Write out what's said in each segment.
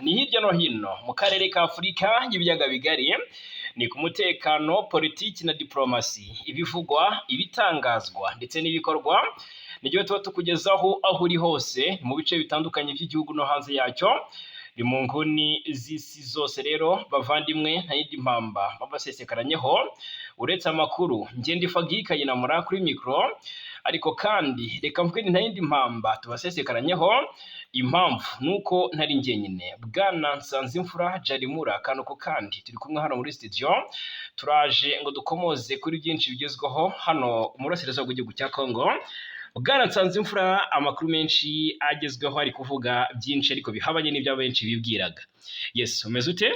Ni hirya no hino mu karere ka Afurika y'ibiyaga bigari, ni ku mutekano, politiki na diplomasi, ibivugwa, ibitangazwa ndetse n'ibikorwa, nibyo tuba tukugezaho aho uri hose mu bice bitandukanye by'igihugu no hanze yacyo. Ni mu nguni z'isi zose rero bavandimwe, nta yindi mpamba babasesekaranyeho uretse amakuru. Ngenda Fagi Kayinamura kuri mikoro, ariko kandi reka mvuge ni nta yindi mpamba tubasesekaranyeho. Impamvu nuko ntari njyenyine, Bwana Nsanzimfura Jarimura akantu kandi turi kumwe hano muri studio. Turaje ngo dukomoze kuri byinshi bigezweho hano mu burasirazuba bw'igihugu cya Congo. Bwana Nsanzimfura, amakuru menshi agezweho ari kuvuga byinshi ariko bihabanye n'ibyo abenshi bibwiraga. Yes, umeze ute?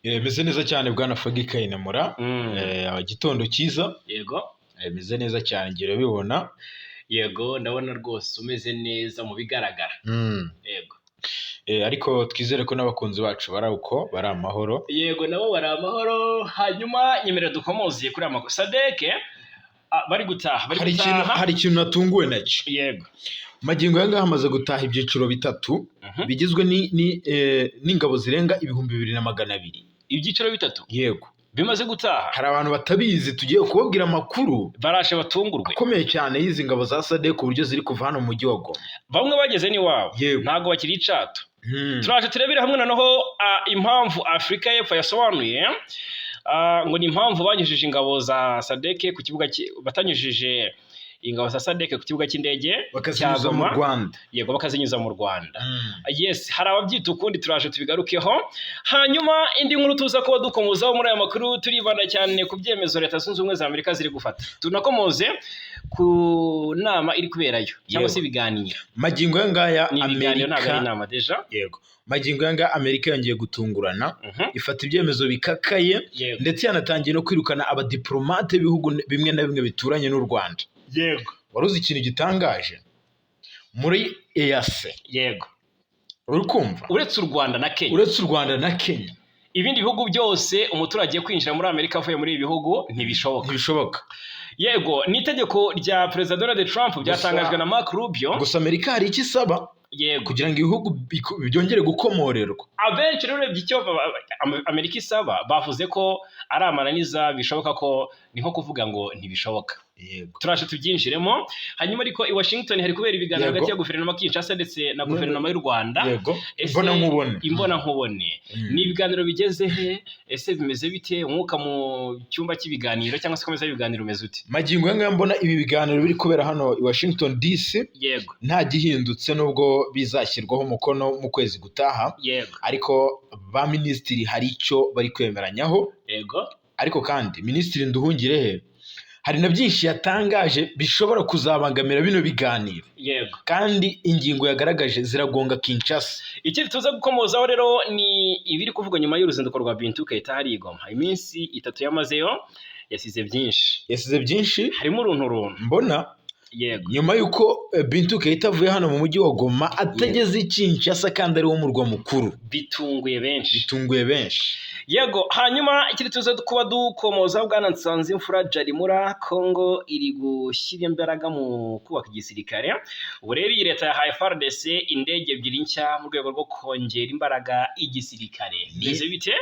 Meze neza cyane, Bwana Fagi Kayinamura. Igitondo cyiza. Yego. Meze neza cyane, ngira bibona. Yego, ndabona rwose umeze neza mu bigaragara. Yego. Ariko twizere ko n'abakunzi bacu bari uko, bari amahoro. Yego, nabo bari amahoro. Hanyuma nyemerera dukomoze kuri aya makuru. SADC bari gutaha, bari Hari ikintu gutaha. Hari ikintu natunguwe nacyo. Magingo aya ngaha hamaze gutaha ibyiciro bitatu bigizwe n'ingabo zirenga 2200. Ibyiciro bitatu Yego. bimaze gutaha. Hari abantu batabizi, tugiye kubabwira amakuru Barashe batungurwe. akomeye cyane y'izi ngabo za SADC, uburyo ziri kuva hano mu mujyi wa Goma. Bamwe bageze n'iwabo. Ntabwo bakiri icato. Turaje turebere hamwe noneho impamvu Afurika y'Epfo yasobanuye ngo ni impamvu banyujije ingabo za SADC ku kibuga batanyujije ingabo za SADC ku kibuga cy'indege cya Bakazinyuza mu Goma. Rwanda. Yego, bakazinyuza mu Rwanda. Yes, hari ababyita ukundi, turaje tubigarukeho. Hanyuma indi nkuru tuza kuba dukomozaho muri aya makuru, turibanda cyane ku byemezo Leta Zunze Ubumwe za Amerika ziri gufata, tunakomoze ku nama iri kuberayo cyangwa se ibiganiro. Magingo aya ngaya Ni ibiganiro, ntabwo ari Amerika inama déjà. Yego, magingo aya ngaya Amerika yongeye gutungurana, ifata ibyemezo bikakaye, ndetse yanatangiye no kwirukana abadiplomate b'ibihugu bimwe na bimwe bituranye n'u Rwanda. Wari uzi ikintu gitangaje muri EAC? Yego. Uri kumva? Uretse u Rwanda na Kenya. Uretse u Rwanda na Kenya. Ibindi bihugu byose, umuturage kwinjira muri Amerika avuye muri ibi bihugu ntibishoboka. Ntibishoboka. Yego, ni itegeko rya Perezida Donald Trump, byatangajwe na Mark Rubio. Gusa Amerika hari icyo isaba kugira ngo ibihugu byongere gukomorerwa. Abenshi rero urebye icyo Amerika isaba, bavuze ko ari amananiza, bishoboka ko ni nko kuvuga ngo ntibishoboka. Turaje tubyinjiremo. Hanyuma ariko i Washington hari kubera ibiganiro hagati ya guverinoma Kinshasa ndetse na guverinoma y'u Rwanda. Ese Imbona nkubone. Imbona nkubone. Ni ibiganiro bigeze he? Ese bimeze bite? Umwuka mu cyumba cy'ibiganiro cyangwa se komeza y'ibiganiro umeze ute? Magingo aya ngaya mbona ibi biganiro biri kubera hano i Washington DC, nta gihindutse, nubwo bizashyirwaho umukono mu kwezi gutaha, ariko ba minisitiri hari icyo bari kwemeranyaho. Ariko kandi Minisitiri Nduhungirehe hari na byinshi yatangaje bishobora kuzabangamira bino biganiro, kandi ingingo yagaragaje ziragonga Kinshasa. Ikindi tuza gukomozaho rero ni ibiri kuvugwa nyuma y'uruzinduko rwa Bintou Keita hariya i Goma. Iminsi 3 yamazeyo yasize byinshi. Yasize byinshi. Harimo uruntu runtu. Mbona nyuma y'uko Bintou Keita avuye hano mu mujyi wa Goma atageze i Kinshasa kandi ari wo murwa mukuru, Bitunguye benshi. Bitunguye benshi. Yego, hanyuma ikindi tuza kuba dukomoza, Bwana Nsanzimfura Jarimura, Congo iri gushyira imbaraga mu kubaka igisirikare. Ubu rero iyi leta yahaye FARDC indege ebyiri nshya mu rwego rwo kongera imbaraga igisirikare. Bimeze bite?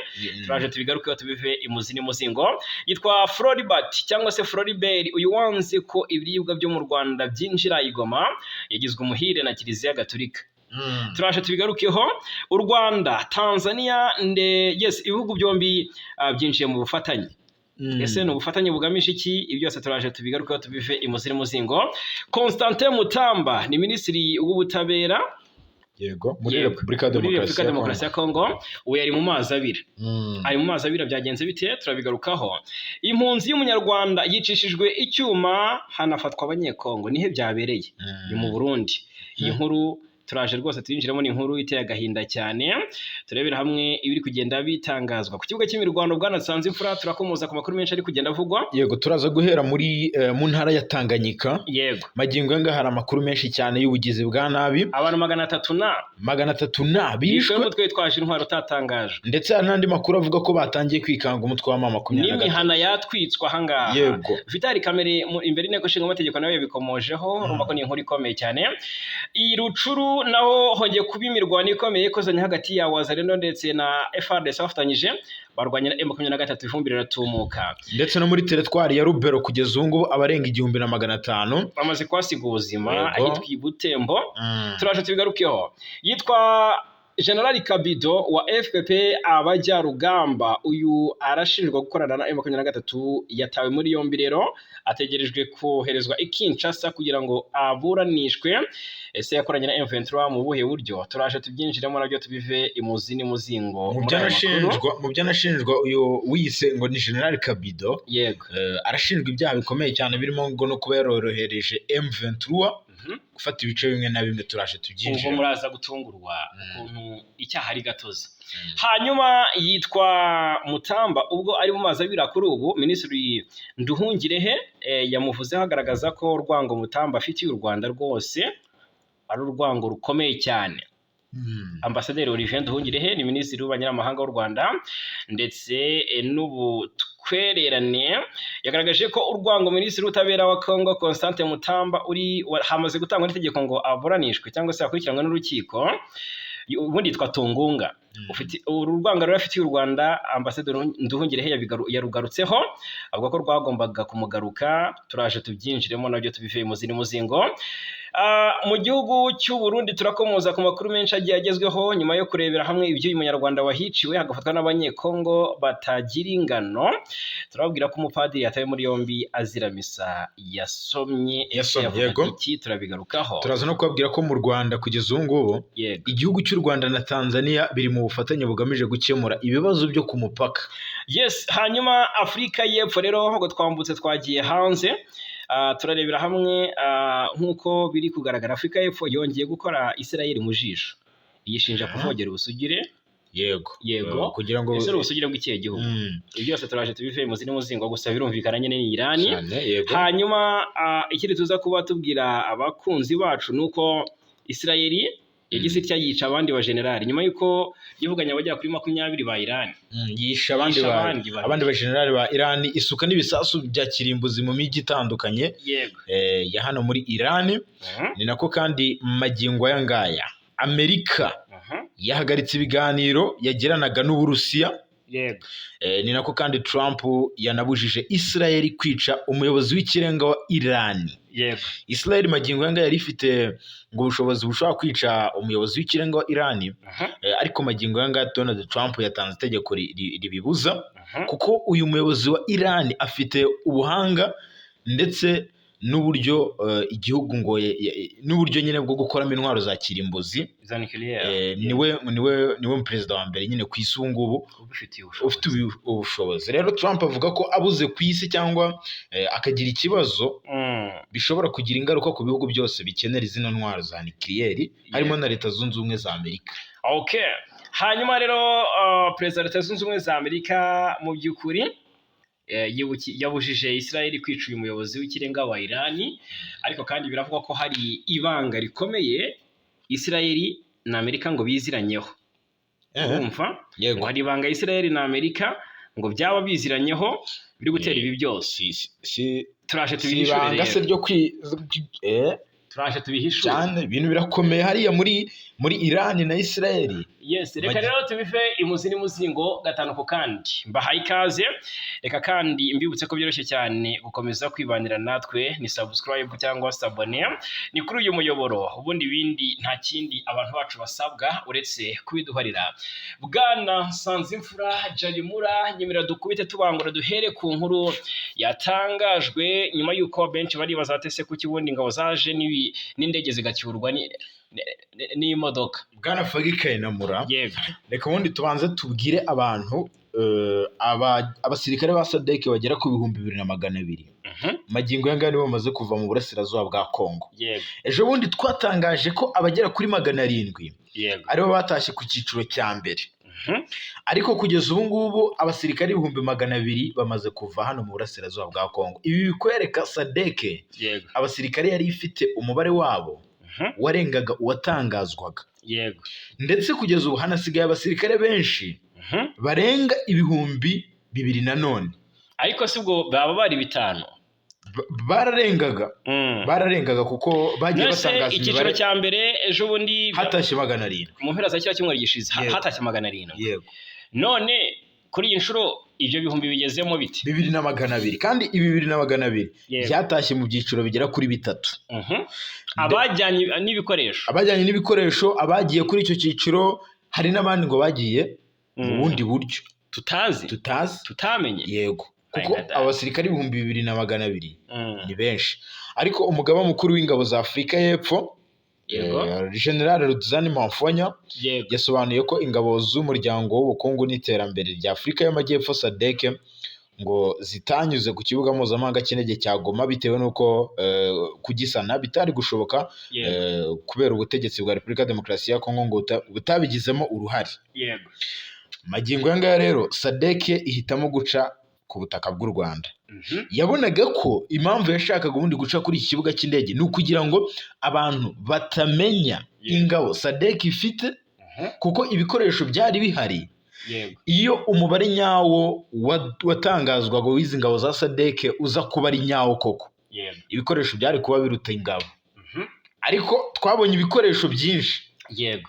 Turaje tubigarukeho, tubive imuzi n'imuzingo. Yitwa Floribert cyangwa se Floribert, uyu wanze ko ibiribwa byo mu Rwanda byinjira i Goma, yagizwe umuhire na Kiliziya Gatolika. Turaje tubigarukeho. U Rwanda, Tanzania nde, yes, ibihugu byombi byinjiye mu bufatanye. Ese ni ubufatanye bugamije iki? Ibi byose turaje tubigarukeho, tubive imuzi n'imuzingo. Constantin Mutamba ni minisitiri w'ubutabera. Yego, muri Repubulika ya Muri Demokarasi Repubulika ya Demokarasi ya Kongo. Ubu yari mu mazi abira. Ari mu mazi abira, byagenze bite? Turabigarukaho. Impunzi y'umunyarwanda yicishijwe icyuma hanafatwa abanyekongo, nihe byabereye? Ni mu Burundi. Iyi nkuru turaje rwose tuyinjiremo, ni inkuru iteye agahinda cyane. Turebera hamwe ibiri kugenda bitangazwa ku kibuga cy'imirwano. Bwana Nsanzimfura, turakomoza ku makuru menshi ari kugenda avugwa. Yego, turaza guhera muri mu ntara ya Tanganyika. Magingo aya ngaya hari amakuru menshi cyane y'ubugizi bwa nabi. Abantu 300 na 300 na bishwe bishwe n'umutwe witwaje intwaro utatangajwe. Ndetse hari n'andi makuru avuga ko batangiye kwikanga umutwe wa M23. N'imihana yatwitswe ahangaha. Vital Kamerhe imbere y'inteko ishinga amategeko nawe yabikomojeho. Urumva ko ni inkuru ikomeye cyane. Iyi Rucuru Kivu naho hongeye kuba imirwano ikomeye ikozanye hagati ya Wazalendo ndetse na FARDC bafatanyije barwanya na M23, ivumbi riratumuka. Ndetse no muri teritwari ya Rubero kugeza ubu ngubu abarenga 1500 bamaze kuhasiga ubuzima ahitwa i Butembo. Turaje tubigarukeho. Yitwa General Kabido wa FPP Abajyarugamba, uyu arashinjwa gukorana na M23, yatawe muri yombi rero ategerejwe koherezwa i Kinshasa kugira ngo aburanishwe. Ese yakoranye na M23 mu buhe buryo? Turaje tubyinjiremo nabyo tubive imuzi n'imuzingo Mu muri byo aya makuru. anashinjwa uyu wiyise ngo ni General Kabido, arashinjwa ibyaha bikomeye cyane birimo ngo no kuba yarorohereje M23 gufata ibice bimwe na bimwe. Turaje Ubwo tubyinjiremo. muraza gutungurwa ukuntu icyaha ari gatozi. Hanyuma yitwa Mutamba, ubwo ari mu mazi abira kuri ubu Minisitiri Nduhungirehe yamuvuzeho agaragaza ko urwango Mutamba afitiye u Rwanda rwose ari urwango rukomeye cyane. Ambasaderi Olivier Nduhungirehe ni Minisitiri w'Ububanyi n'Amahanga w'u Rwanda ndetse n'ubutwererane, yagaragaje ko urwango Minisitiri w'Ubutabera wa Congo Constant Mutamba uri hamaze gutangwa n'itegeko ngo aburanishwe cyangwa se akurikiranwe n'urukiko, ubundi yitwa Tungunga. Ufite uru rwango rero afitiye u Rwanda, Ambasaderi Nduhungirehe yarugarutseho avuga ko rwagombaga kumugaruka. Turaje tubyinjiremo nabyo tubive mu zindi muzingo. Mu gihugu cy'u Burundi turakomoza ku makuru menshi agiye agezweho nyuma yo kurebera hamwe iby'uyu munyarwanda wahiciwe hagafatwa n'Abanyekongo batagira ingano. Turababwira ko umupadiri yatawe muri yombi azira misa yasomye. Ese Yasomye, yavugaga yego. iki? Turabigarukaho. Turaza no kubabwira ko mu Rwanda kugeza ubu ngubu igihugu cy'u Rwanda na Tanzania biri mu bufatanye bugamije gukemura ibibazo byo ku mupaka. Yes, hanyuma Afurika y'Epfo rero ngo twambutse twagiye hanze. Turarebera hamwe nk'uko biri kugaragara Afurika y'Epfo yongeye gukora Israel mu jisho, iyishinja kuvogera ubusugire. Yego. Kugira ngo Ese ari ubusugire bw'ikihe gihugu? Ibi byose turaje tubive mu zindi muzingo, gusa birumvikana nyine ni Irani. Cyane, yego. Hanyuma ikindi tuza kuba tubwira abakunzi bacu ni uko Israel yagize itya yica abandi ba generali nyuma y'uko yivuganye abagera kuri 20 ba Irani. Yishe abandi Yishe ba abandi abandi ba generali ba Irani, isuka n'ibisasu bya kirimbuzi mu mijyi itandukanye ya hano muri Irani. Ni nako kandi magingo aya ngaya Amerika yahagaritse ibiganiro yagiranaga n'Uburusiya. Ni nako kandi Trump yanabujije Israel kwica umuyobozi w'ikirenga wa Irani. Israel magingo aya ngaya yari ifite ngo ubushobozi bushobora kwica umuyobozi w'ikirenga wa Irani, ariko magingo aya ngaya Donald Trump yatanze itegeko ribibuza, kuko uyu muyobozi wa Irani afite ubuhanga ndetse n'uburyo igihugu ngo n'uburyo nyine bwo gukoramo intwaro za kirimbuzi. Za nucléaire. Niwe perezida wa mbere nyine ku isi ubu ngubu ubifitiye ubushobozi. Ufite ubushobozi. Rero Trump avuga ko abuze ku isi cyangwa akagira ikibazo bishobora kugira ingaruka ku bihugu byose bikenera zino ntwaro za nucléaire, harimo na Leta Zunze Ubumwe za Amerika. Okay. Hanyuma rero Perezida wa Leta Zunze Ubumwe za Amerika mu by'ukuri yabujije Israel kwica uyu muyobozi w'ikirenga wa Irani, ariko kandi biravugwa ko hari ibanga rikomeye Israel na Amerika ngo biziranyeho. Urumva? Yego. Ngo hari ibanga Israel na Amerika ngo byaba biziranyeho biri gutera ibi byose. Si Turaje si tubihishure ibanga se rero. ryo kwi Turaje tubihishure. Cyane, ibintu birakomeye hariya muri Irani na Israel. Yes, reka rero tubive imuzi n'imuzingo gatanu ku kandi. Mbahaye ikaze. Reka kandi mbibutse ko byoroshye cyane gukomeza kwibanira natwe, ni subscribe cyangwa s'abonner. Ni kuri uyu muyoboro, ubundi ibindi nta kindi abantu bacu basabwa uretse kubiduharira. Bwana Nsanzimfura Jarimura, nyemera dukubite tubangura duhere ku nkuru yatangajwe nyuma y'uko benshi baribaza bati ese kuki ubundi ingabo zaje n'indege zigacyurwa n'imodoka. Bwana Fagi Kayinamura, reka ubundi tubanze tubwire abantu abasirikare ba SADC bagera ku 2200 magingo aya ngaya nibo bamaze kuva mu burasirazuba bwa Kongo. Ejo bundi twatangaje ko abagera kuri 700 aribo batashye ku cyiciro cya mbere, ariko kugeza ubu ngubu abasirikare 200,000 bamaze kuva hano mu burasirazuba bwa Kongo. Ibi bikwereka SADC abasirikare yari ifite umubare wabo warengaga uwatangazwaga, ndetse kugeza ubu hanasigaye abasirikare benshi barenga 2000 nanone. Ariko si ubwo baba bari 5000? Bararengaga. Bararengaga kuko bagiye None se batangaza icyiciro imibare. cya mbere ejo bundi Hatashye 700. Mu mpera za kiriya cyumweru gishize hatashye 700. None kuri iyi nshuro ibyo bihumbi bigezemo bite? 2,200, kandi ibi 2,200 byatashye mu byiciro bigera kuri bitatu. Abajyanye n'ibikoresho. Abajyanye n'ibikoresho, abagiye kuri icyo cyiciro, hari n'abandi ngo bagiye mu bundi buryo tutazi, tutazi, tutamenye. Yego, kuko Ay, abasirikare 2,200 ni benshi. Ariko umugaba mukuru w'ingabo za Afurika y'Epfo, General Rudzani Maphwanya, yasobanuye ko ingabo z'umuryango w'ubukungu n'iterambere rya Afurika y'Amajyepfo, SADC, ngo zitanyuze ku kibuga mpuzamahanga cy'indege cya Goma bitewe n'uko kugisana bitari gushoboka kubera ubutegetsi bwa Repubulika ya Demokarasi ya Kongo ngo butabigizemo uruhare. Magingo aya ngaya rero SADC ihitamo guca ku butaka bw'u Rwanda. Yabonaga ko impamvu yashakaga ubundi guca kuri iki kibuga cy'indege ni ukugira ngo abantu batamenya ingabo SADC ifite, kuko ibikoresho byari bihari. Iyo umubare nyawo watangazwaga w'izi ngabo za SADC uza kuba ari nyawo koko, ibikoresho byari kuba biruta ingabo. Ariko twabonye ibikoresho byinshi,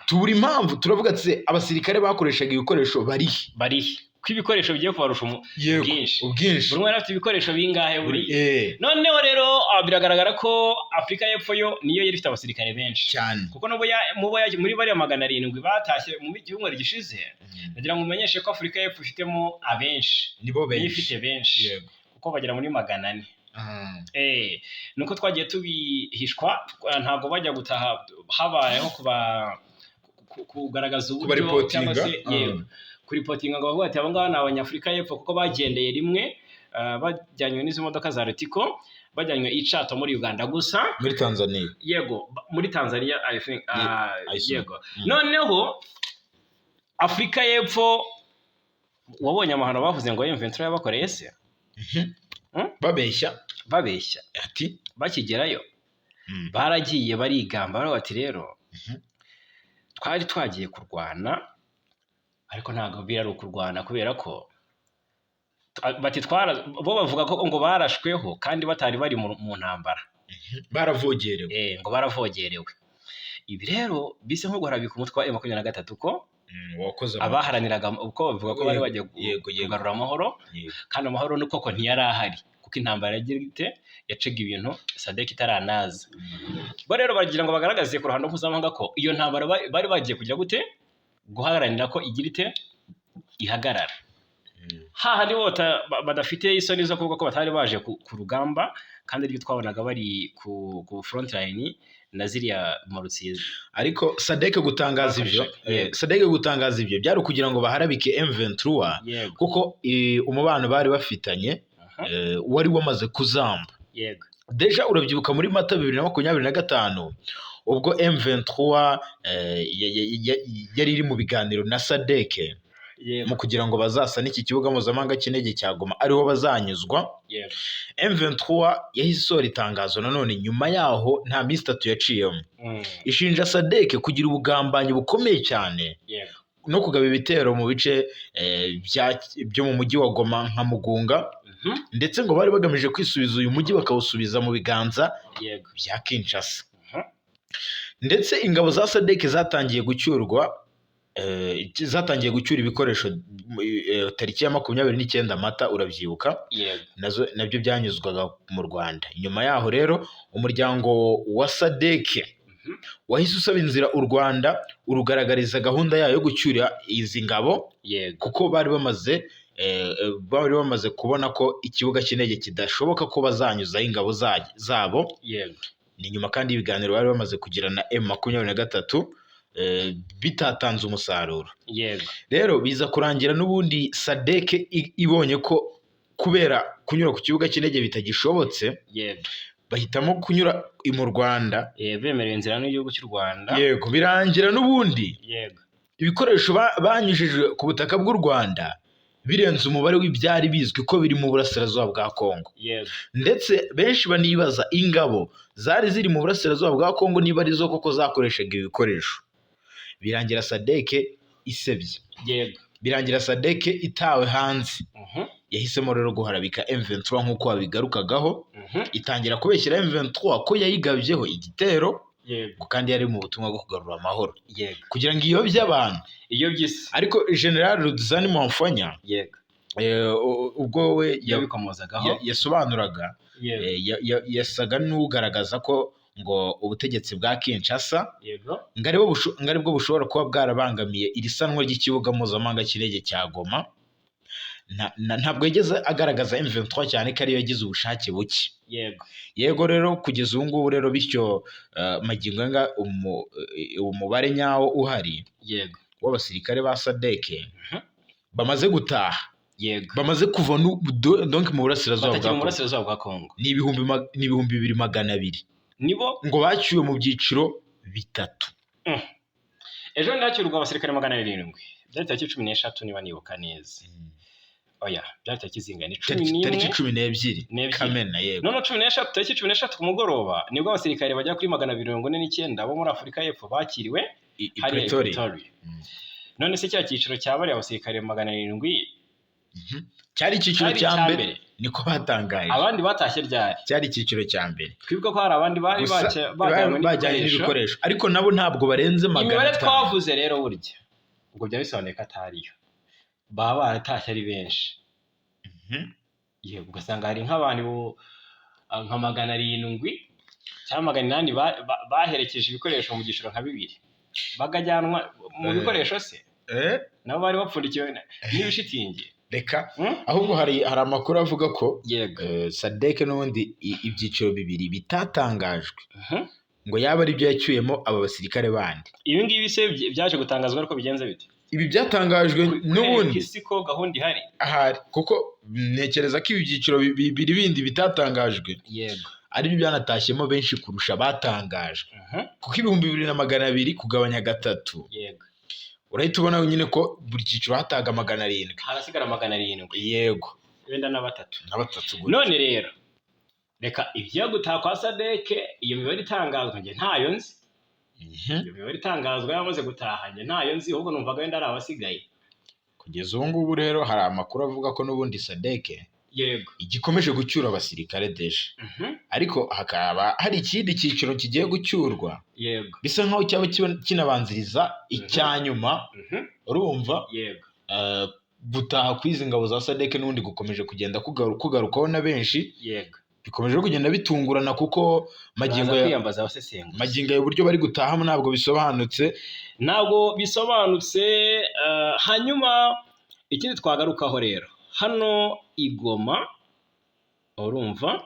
tubura impamvu, turavuga ati: "Abasirikare bakoreshaga ibikoresho barihe?" Barihe ko ibikoresho bigiye kubarusha ubwinshi? Ubwinshi. Buri umwe yari afite ibikoresho bingahe buriya? Noneho rero biragaragara ko Afurika y'Epfo yo niyo yari ifite abasirikare benshi, cyane. Kuko n'ubu muri bariya 700 batashye mu cyumweru gishize, ndagira ngo umenyeshe ko Afurika y'Epfo ifitemo abenshi. Nibo Niyo benshi. ifite benshi, kuko bagera muri 400. Nuko twagiye tubihishwa, ntabwo bajya gutaha habayeho kuba kugaragaza uburyo Kubareportinga. cyangwa se, yego, kureportinga ngo bavuga ati: "Abo ngabo ni Abanyafurika y'Epfo", kuko bagendeye rimwe, bajyanywe n'izo modoka za Ritco, bajyanywe i Chato muri Uganda gusa. Muri Tanzania. Yego, muri Tanzania, I think. I see. Yego. Noneho Afurika y'Epfo, wabonye amahano bavuze ngo M23 yabakoreye se? Babeshya. Babeshya. Ati Bakigerayo baragiye barigamba, baravuga bati: "Rero twari twagiye kurwana, ariko ntabwo biri ari ukurwana", kubera ko bati twara, bo bavuga ko ngo barashweho kandi batari bari mu ntambara. Baravogerewe. Ngo baravogerewe. Ibi rero bisa nko guharabika umutwe wa M23 ko Wakoze abaharaniraga, uko bavuga ko bari bagiye Yego, yego. kugarura amahoro, kandi amahoro ni koko ntiyari ahari, kuko intambara yagira ite, yacaga ibintu SADC itaranaza. Bo rero bagira ngo bagaragaze ku ruhando mpuzamahanga ko iyo ntambara bari bagiye kujya gute, guharanira ko igira ite, ihagarara. Hahandi bo badafite isoni zo kuvuga ko batari baje ku rugamba, kandi aribyo twabonaga bari ku front line na ziriya mortier. Ariko SADC gutangaza ibyo, Bakoreshaga. SADC gutangaza ibyo byari ukugira ngo baharabike M23, kuko umubano bari bafitanye wari wamaze kuzamba. Déjà urabyibuka muri Mata 2025, ubwo M23 yari iri mu biganiro na SADC mu kugira ngo bazasane iki kibuga mpuzamahanga cy'indege cya Goma ariho bazanyuzwa, M23 yahise isohora itangazo nanone nyuma yaho, nta minsi 3 yaciyemo, ishinja SADC kugira ubugambanyi bukomeye cyane no kugaba ibitero mu bice byo mu mujyi wa Goma nka Mugunga, ndetse ngo bari bagamije kwisubiza uyu mujyi bakawusubiza mu biganza bya Kinshasa. Ndetse ingabo za SADC zatangiye gucyurwa, zatangiye gucyura ibikoresho tariki ya 29 Mata, urabyibuka? Yego. Nazo nabyo byanyuzwaga mu Rwanda. Nyuma yaho rero umuryango wa SADC wahise usaba inzira u Rwanda, urugaragariza gahunda yayo yo gucyura izi ngabo, kuko bari bamaze kubona ko ikibuga cy'indege kidashoboka ko bazanyuzaho ingabo zabo. Ni nyuma kandi y'ibiganiro bari bamaze kugirana M23 bitatanze umusaruro. Rero biza kurangira n'ubundi SADC ibonye ko kubera kunyura ku kibuga cy'indege bitagishobotse, bahitamo kunyura mu Rwanda. Bemerewe inzira n'igihugu cy'u Rwanda. Yego, birangira n'ubundi ibikoresho banyujije ku butaka bw'u Rwanda birenze umubare w'ibyari bizwi ko biri mu burasirazuba bwa Kongo. Ndetse benshi banibaza ingabo zari ziri mu burasirazuba bwa Kongo niba arizo koko zakoreshaga ibi bikoresho. Birangira SADC isebye. Birangira SADC itawe hanze. Yahisemo rero guharabika M23 nk'uko wabigarukagaho. Itangira kubeshyira M23 ko yayigabyeho igitero, Yego. kandi yari mu butumwa bwo kugarura amahoro, kugira ngo iyobye abantu. Iyo byisi. Ariko General Rudzani Mwamfanya, ubwo we Yabikomozagaho. yasobanuraga, yasaga n'ugaragaza ko ngo ubutegetsi bwa Kinshasa ngo aribwo bushobora kuba bwarabangamiye iri sanwa ry'ikibuga mpuzamahanga cy'indege cya Goma. Ntabwo yigeze agaragaza M23 cyane ko ariyo yagize ubushake buke. Yego, rero kugeza ubu ngubu rero bityo, magingo aya umubare nyawo uhari w'abasirikare ba SADC bamaze gutaha, bamaze kuva donc mu burasirazuba Batakiri bwa mu Kongo, burasirazuba bwa Kongo. ni 2200. Nibo Ngo bacyuwe mu byiciro bitatu. Ejo ntihacyurwa abasirikare 700, byari tariki 13 niba nibuka neza. Oya, byari tariki zingana? Cumi Tariki n'imwe. 12. N'ebyiri. Kamena, yego. None 13, tariki 13 ku mugoroba, nibwo abasirikare bagera kuri 249 bo muri Afurika y'Epfo bakiriwe I hariya i Pretoria. Pretoria. None se cya cyiciro cya bariya abasirikare 700 Cyari icyiciro cyari cya icya mbere, mbere? Niko batangaje. Abandi batashye ryari? Cyari icyiciro cya mbere. Twibuka ko hari abandi bari Gusa bajyanywe bajyanye n'ibikoresho. n'ibikoresho, ariko nabo ntabwo barenze magana Imibare atanu. twavuze rero burya ubwo byaba bisobanuye ko atariyo, baba baratashye ari benshi. Yego, ugasanga hari nk'abantu nka 700 cyangwa 800 baherekeje ibikoresho mu byiciro nka bibiri, bakajyanwa mu bikoresho se, nabo bari bapfundikiwe n'ibishitingi. Reka, ahubwo hari amakuru avuga ko SADC n'ubundi ibyiciro bibiri bitatangajwe ngo yaba ari byo yacyuyemo aba basirikare bandi. Ibi ngibi se byaje gutangazwa, ariko bigenze bite? Ibi byatangajwe n'ubundi Kwereka isi ko gahunda ihari. Ahari, kuko ntekereza ko ibi byiciro bibiri bindi bitatangajwe aribyo byanatashyemo benshi kurusha abatangajwe, kuko 2200 kugabanya gatatu, urahita ubona nyine ko buri cyiciro hataga 700. Harasigara 700. Yego. Wenda na batatu. Na batatu gutyo. None rero reka ibyo gutaha kwa SADC, iyo mibare itangazwa njye ntayo nzi. Iyo mibare itangazwa yamaze gutaha njye ntayo nzi, ahubwo numvaga wenda ari abasigaye. Kugeza ubu ngubu rero hari amakuru avuga ko n'ubundi SADC igikomeje gucyura abasirikare déjà, ariko hakaba hari ikindi cyiciro kigiye gucyurwa, bisa nkaho cyaba kinabanziriza icya nyuma. Urumva, gutaha kw'izi ngabo za SADC n'ubundi gukomeje kugenda kugarukwaho na benshi, bikomeje kugenda bitungurana kuko magingo Baza ya kwiyambaza abasesenguzi. Magingo aya uburyo bari gutahamo ntabwo bisobanutse. Ntabwo bisobanutse. Hanyuma ikindi twagarukaho rero hano i Goma, urumva,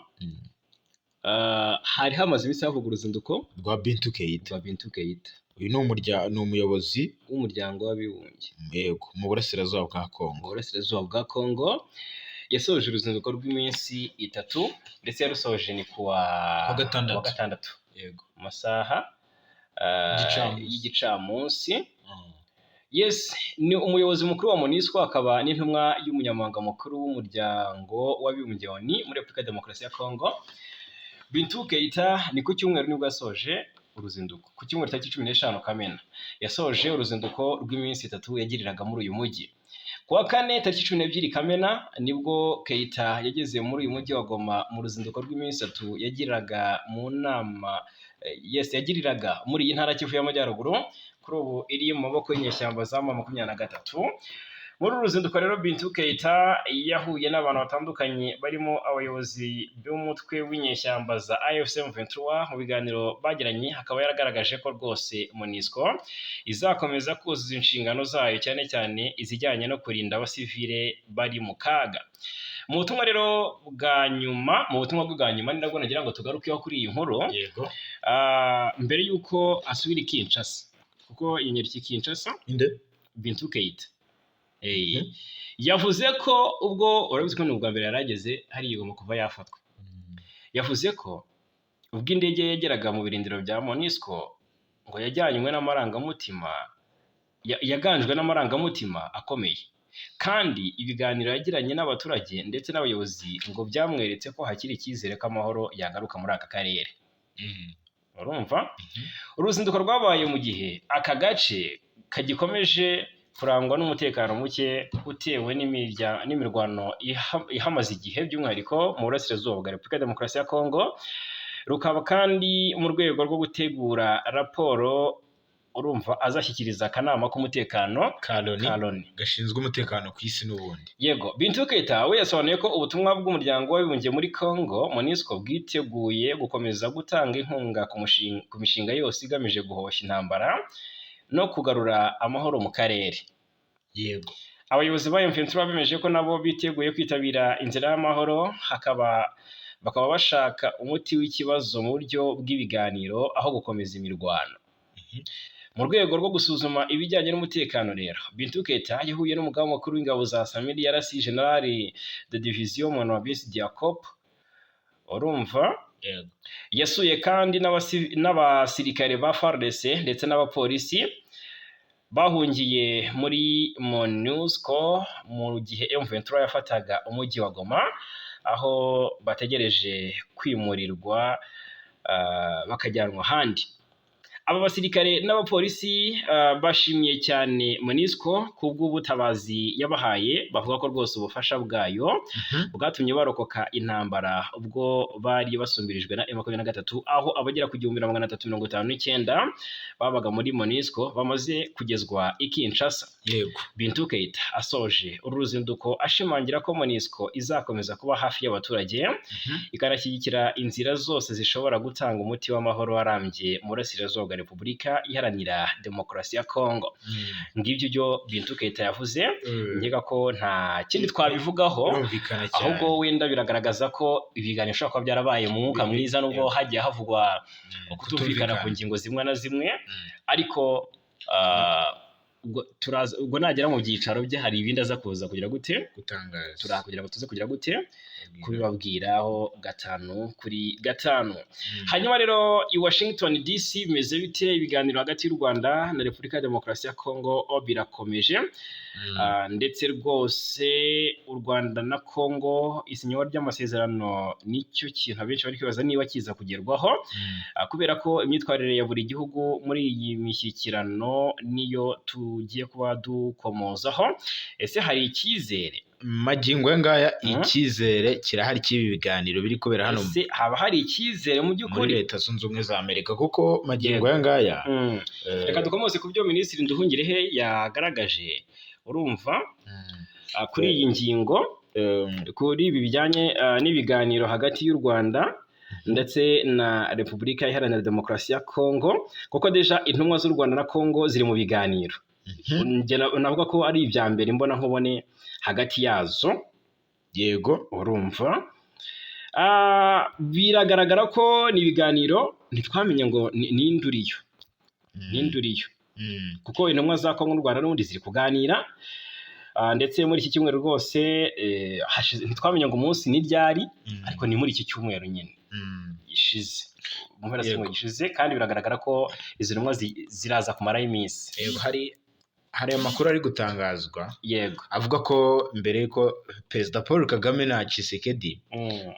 hari hamaze iminsi havugwa uruzinduko rwa Bintu Keita. Rwa Bintu Keita. Uyu ni umuyobozi w'umuryango w'abibumbye. Yego, mu burasirazuba bwa Kongo. Mu burasirazuba bwa Kongo. Yasoje uruzinduko rw'iminsi 3, ndetse yarusoje ni kuwa Kuwa gatandatu. Kuwa gatandatu, mu masaha Gicamunsi. y'igicamunsi. Yes, ni umuyobozi mukuru wa MONUSCO, akaba n'intumwa y'umunyamabanga mukuru w'umuryango w'abibumbye ONU muri Repubulika ya Demokarasi ya Kongo. Bintou Keita ni ku cyumweru nibwo yasoje uruzinduko. Ku cyumweru tariki 15 Kamena yasoje uruzinduko rw'iminsi 3 yagiriraga muri uyu mujyi. Ku wa kane tariki 12 Kamena nibwo Keita yageze muri uyu mujyi wa Goma mu ruzinduko rw'iminsi 3 yagiriraga mu nama, yes, yagiriraga muri iyi ntara Kivu y'Amajyaruguru, kuri ubu iri mu maboko y'inyeshyamba za M23. Muri uru ruzinduko rero Bintou Keita yahuye n'abantu batandukanye barimo abayobozi b'umutwe w'inyeshyamba za AFC M23. Mu biganiro bagiranye akaba yaragaragaje ko rwose MONUSCO izakomeza kuzuza inshingano zayo, cyane cyane izijyanye no kurinda abasivile bari mu kaga. Mu butumwa rero bwa nyuma, mu butumwa bwe bwa nyuma, ni nabwo nagira ngo tugarukeho kuri iyi nkuru. Mbere y'uko asubira i Kinshasa, kuko yanyarukiye i Kinshasa. Inde? Bintou Keita. Yavuze ko ubwo, urabizi ko ni ubwa mbere yari ageze hariya igomba kuva yafatwa, yavuze ko ubwo indege yageraga mu birindiro bya MONUSCO ngo yajyanywe n'amarangamutima, yaganjwe n'amarangamutima akomeye, kandi ibiganiro yagiranye n'abaturage ndetse n'abayobozi ngo byamweretse ko hakiri icyizere ko amahoro yagaruka muri aka karere. Urumva, uruzinduko rwabaye mu gihe aka gace kagikomeje kurangwa n'umutekano muke utewe n'imirwano ihamaze igihe, by'umwihariko mu burasirazuba bwa Repubulika ya Demokarasi ya Kongo. Rukaba kandi mu rwego rwo gutegura raporo, urumva, azashyikiriza akanama k'umutekano ka Loni ka Loni gashinzwe umutekano ku isi n'ubundi. Yego, Bintou Keita we yasobanuye ko ubutumwa bw'umuryango w'abibumbye muri Congo, MONUSCO, bwiteguye gukomeza gutanga inkunga ku mishinga yose igamije guhosha intambara no kugarura amahoro mu karere. Abayobozi ba M23 bemeje ko nabo biteguye kwitabira inzira y'amahoro, bakaba bashaka umuti w'ikibazo mu buryo bw'ibiganiro aho gukomeza imirwano. Mu rwego rwo gusuzuma ibijyanye n'umutekano rero, Bintou Keita yahuye n'umugaba mukuru w'ingabo za SAMIDRC, Général de Division Monwabisi Diakop, urumva. Yasuye kandi n'abasirikare ba FARDC ndetse n'abapolisi bahungiye muri MONUSCO mu gihe M23 yafataga umujyi wa Goma, aho bategereje kwimurirwa bakajyanwa ahandi. Aba basirikare n'abapolisi bashimiye cyane MONUSCO kubw'ubutabazi yabahaye, bavuga ko rwose ubufasha bwayo bwatumye barokoka intambara ubwo bari basumbirijwe na M23, aho abagera ku 1359 babaga muri MONUSCO bamaze kugezwa i Kinshasa. Bintou Keita asoje uru ruzinduko ashimangira ko MONUSCO izakomeza kuba hafi y'abaturage, ikanashyigikira inzira zose zishobora gutanga umuti w'amahoro arambye mu burasirazuba bwa Repubulika Iharanira Demokarasi ya Kongo. Ngibyo byo Bintou Keita yavuze. Nkeka ko nta kindi twabivugaho, Birumvikana cyane. ahubwo wenda biragaragaza ko ibiganiro bishobora kuba byarabaye mu mwuka mwiza, nubwo hagiye havugwa kutumvikana ku ngingo zimwe na zimwe. Ariko ubwo nagera mu byicaro bye hari ibindi aza kuza kugira gute? Gutangaza. Turaha kugira ngo tuze kugira gute? Kubibabwiraho gatanu kuri gatanu. Hanyuma rero i Washington DC bimeze bite? Ibiganiro hagati y'u Rwanda na Repubulika ya Demokarasi ya Kongo birakomeje. Ndetse rwose u Rwanda na Kongo, isinywa ry'amasezerano nicyo kintu abenshi bari kwibaza niba kiza kugerwaho, kubera ko imyitwarire ya buri gihugu muri iyi mishyikirano niyo tugiye kuba dukomozaho. Ese hari icyizere? Magingo aya ngaya icyizere kirahari cy'ibi biganiro biri kubera hano Ese haba hari icyizere mu muri by'ukuri? Leta Zunze Ubumwe za Amerika, kuko magingo aya ngaya Reka dukomeze ku byo Minisitiri Nduhungirehe yagaragaje, urumva, kuri iyi ngingo, kuri ibi bijyanye n'ibiganiro hagati y'u Rwanda ndetse na Repubulika Iharanira Demokarasi ya Kongo, kuko déjà intumwa z'u Rwanda na Kongo ziri mu biganiro. Njye navuga ko ari ibya mbere imbona nkubone hagati yazo. Urumva, biragaragara ko ni ibiganiro ntitwamenye ngo ninde uriyo, ninde uriyo, kuko intumwa za Kongo n'u Rwanda n'ubundi ziri kuganira. Ndetse muri iki cyumweru rwose hashize, ntitwamenye ngo umunsi ni ryari, ariko ni muri iki cyumweru nyine gishize, mu mpera z'icyumweru gishize, kandi biragaragara ko izi ntumwa ziraza kumarayo iminsi. Yego, hari amakuru ari gutangazwa avuga ko mbere y'uko Perezida Paul Kagame na Tshisekedi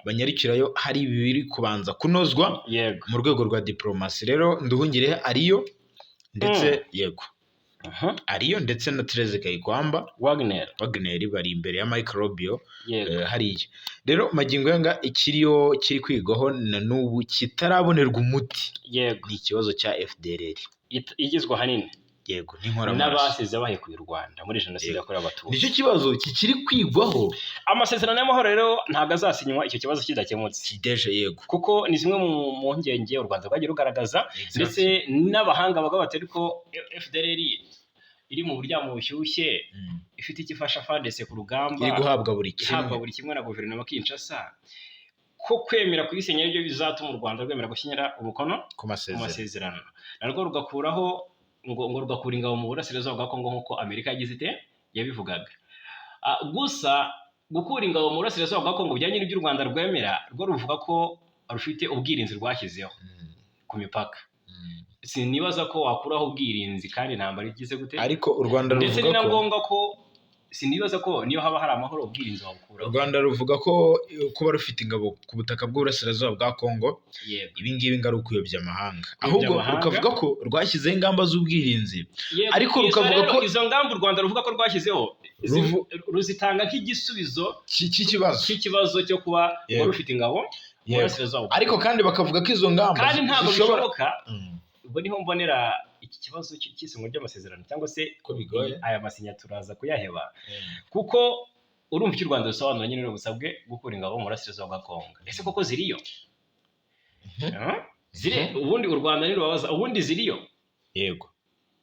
banyarukirayo, hari ibiri kubanza kunozwa mu rwego rwa diplomasi. Rero Nduhungirehe ariyo ndetse, yego, ariyo ndetse na Therese Kayikwamba Wagner. Wagner, bari imbere ya Mike Rubio. Hariya rero magingo yanga ikiriyo kiri kwigwaho na n'ubu kitarabonerwa umuti ni ikibazo cya FDLR. Igizwe ahanini Yego, n'inkoramaraso. n'abasize bahekuye u Rwanda muri Jenoside yakorewe Abatutsi. Nicyo kibazo kikiri kwigwaho. Amasezerano y'amahoro rero ntabwo azasinywa icyo kibazo kidakemutse. Kideje, yego. Kuko ni zimwe mu mpungenge u Rwanda rwagiye rugaragaza, ndetse n'abahanga bavuga bati ariko FDLR iri mu buryamo bushyushye, ifite icyo ifasha FARDC ku rugamba, Iri guhabwa buri ihabwa kimwe. buri kimwe na guverinoma Kinshasa, ko kwemera kuyisenya aribyo bizatuma u Rwanda rwemera gushyira umukono ku ku masezerano. masezerano, narwo rugakuraho ngo rugakura ingabo mu burasirazuba bwa Kongo nk'uko Amerika yagize ite, yabivugaga. Gusa gukura ingabo mu burasirazuba bwa Kongo bijyanye n'ibyo u Rwanda rwemera, rwo ruvuga ko rufite ubwirinzi rwashyizeho ku mipaka. Sinibaza ko wakuraho ubwirinzi kandi intambara igize gute. Ariko u Rwanda Ndetse ni ruvuga na ko ngombwa ko Sinibaza ko niyo haba hari amahoro, ubwirinzi U wabukuraho. Rwanda ruvuga ko kuba rufite ingabo ku butaka bw'uburasirazuba bwa Kongo, ibi ngibi ngo ari ukuyobya amahanga, Kuyobya ahubwo amahanga. rukavuga ko rwashyizeho ingamba z'ubwirinzi, ariko Izo rukavuga rero, ko izo ngamba u Rwanda ruvuga ko rwashyizeho, ruzitanga nk'igisubizo cy'ikibazo cy'ikibazo cyo kuba rufite ingabo mu burasirazuba bwa Ariko Kongo. kandi bakavuga ko izo ngamba Kandi ntabwo zishobora bishoboka. Ubwo niho mbonera iki kibazo cy'isinywa ry'amasezerano cyangwa se Ko bigoye. aya masinya turaza kuyaheba, kuko urumva icyo u Rwanda rusobanura nyine, rusabwe gukura ingabo mu burasirazuba bwa Kongo. Ese koko ziriyo? Huh? Ziri ubundi u Rwanda nirubabaza, ubundi ziriyo? Yego.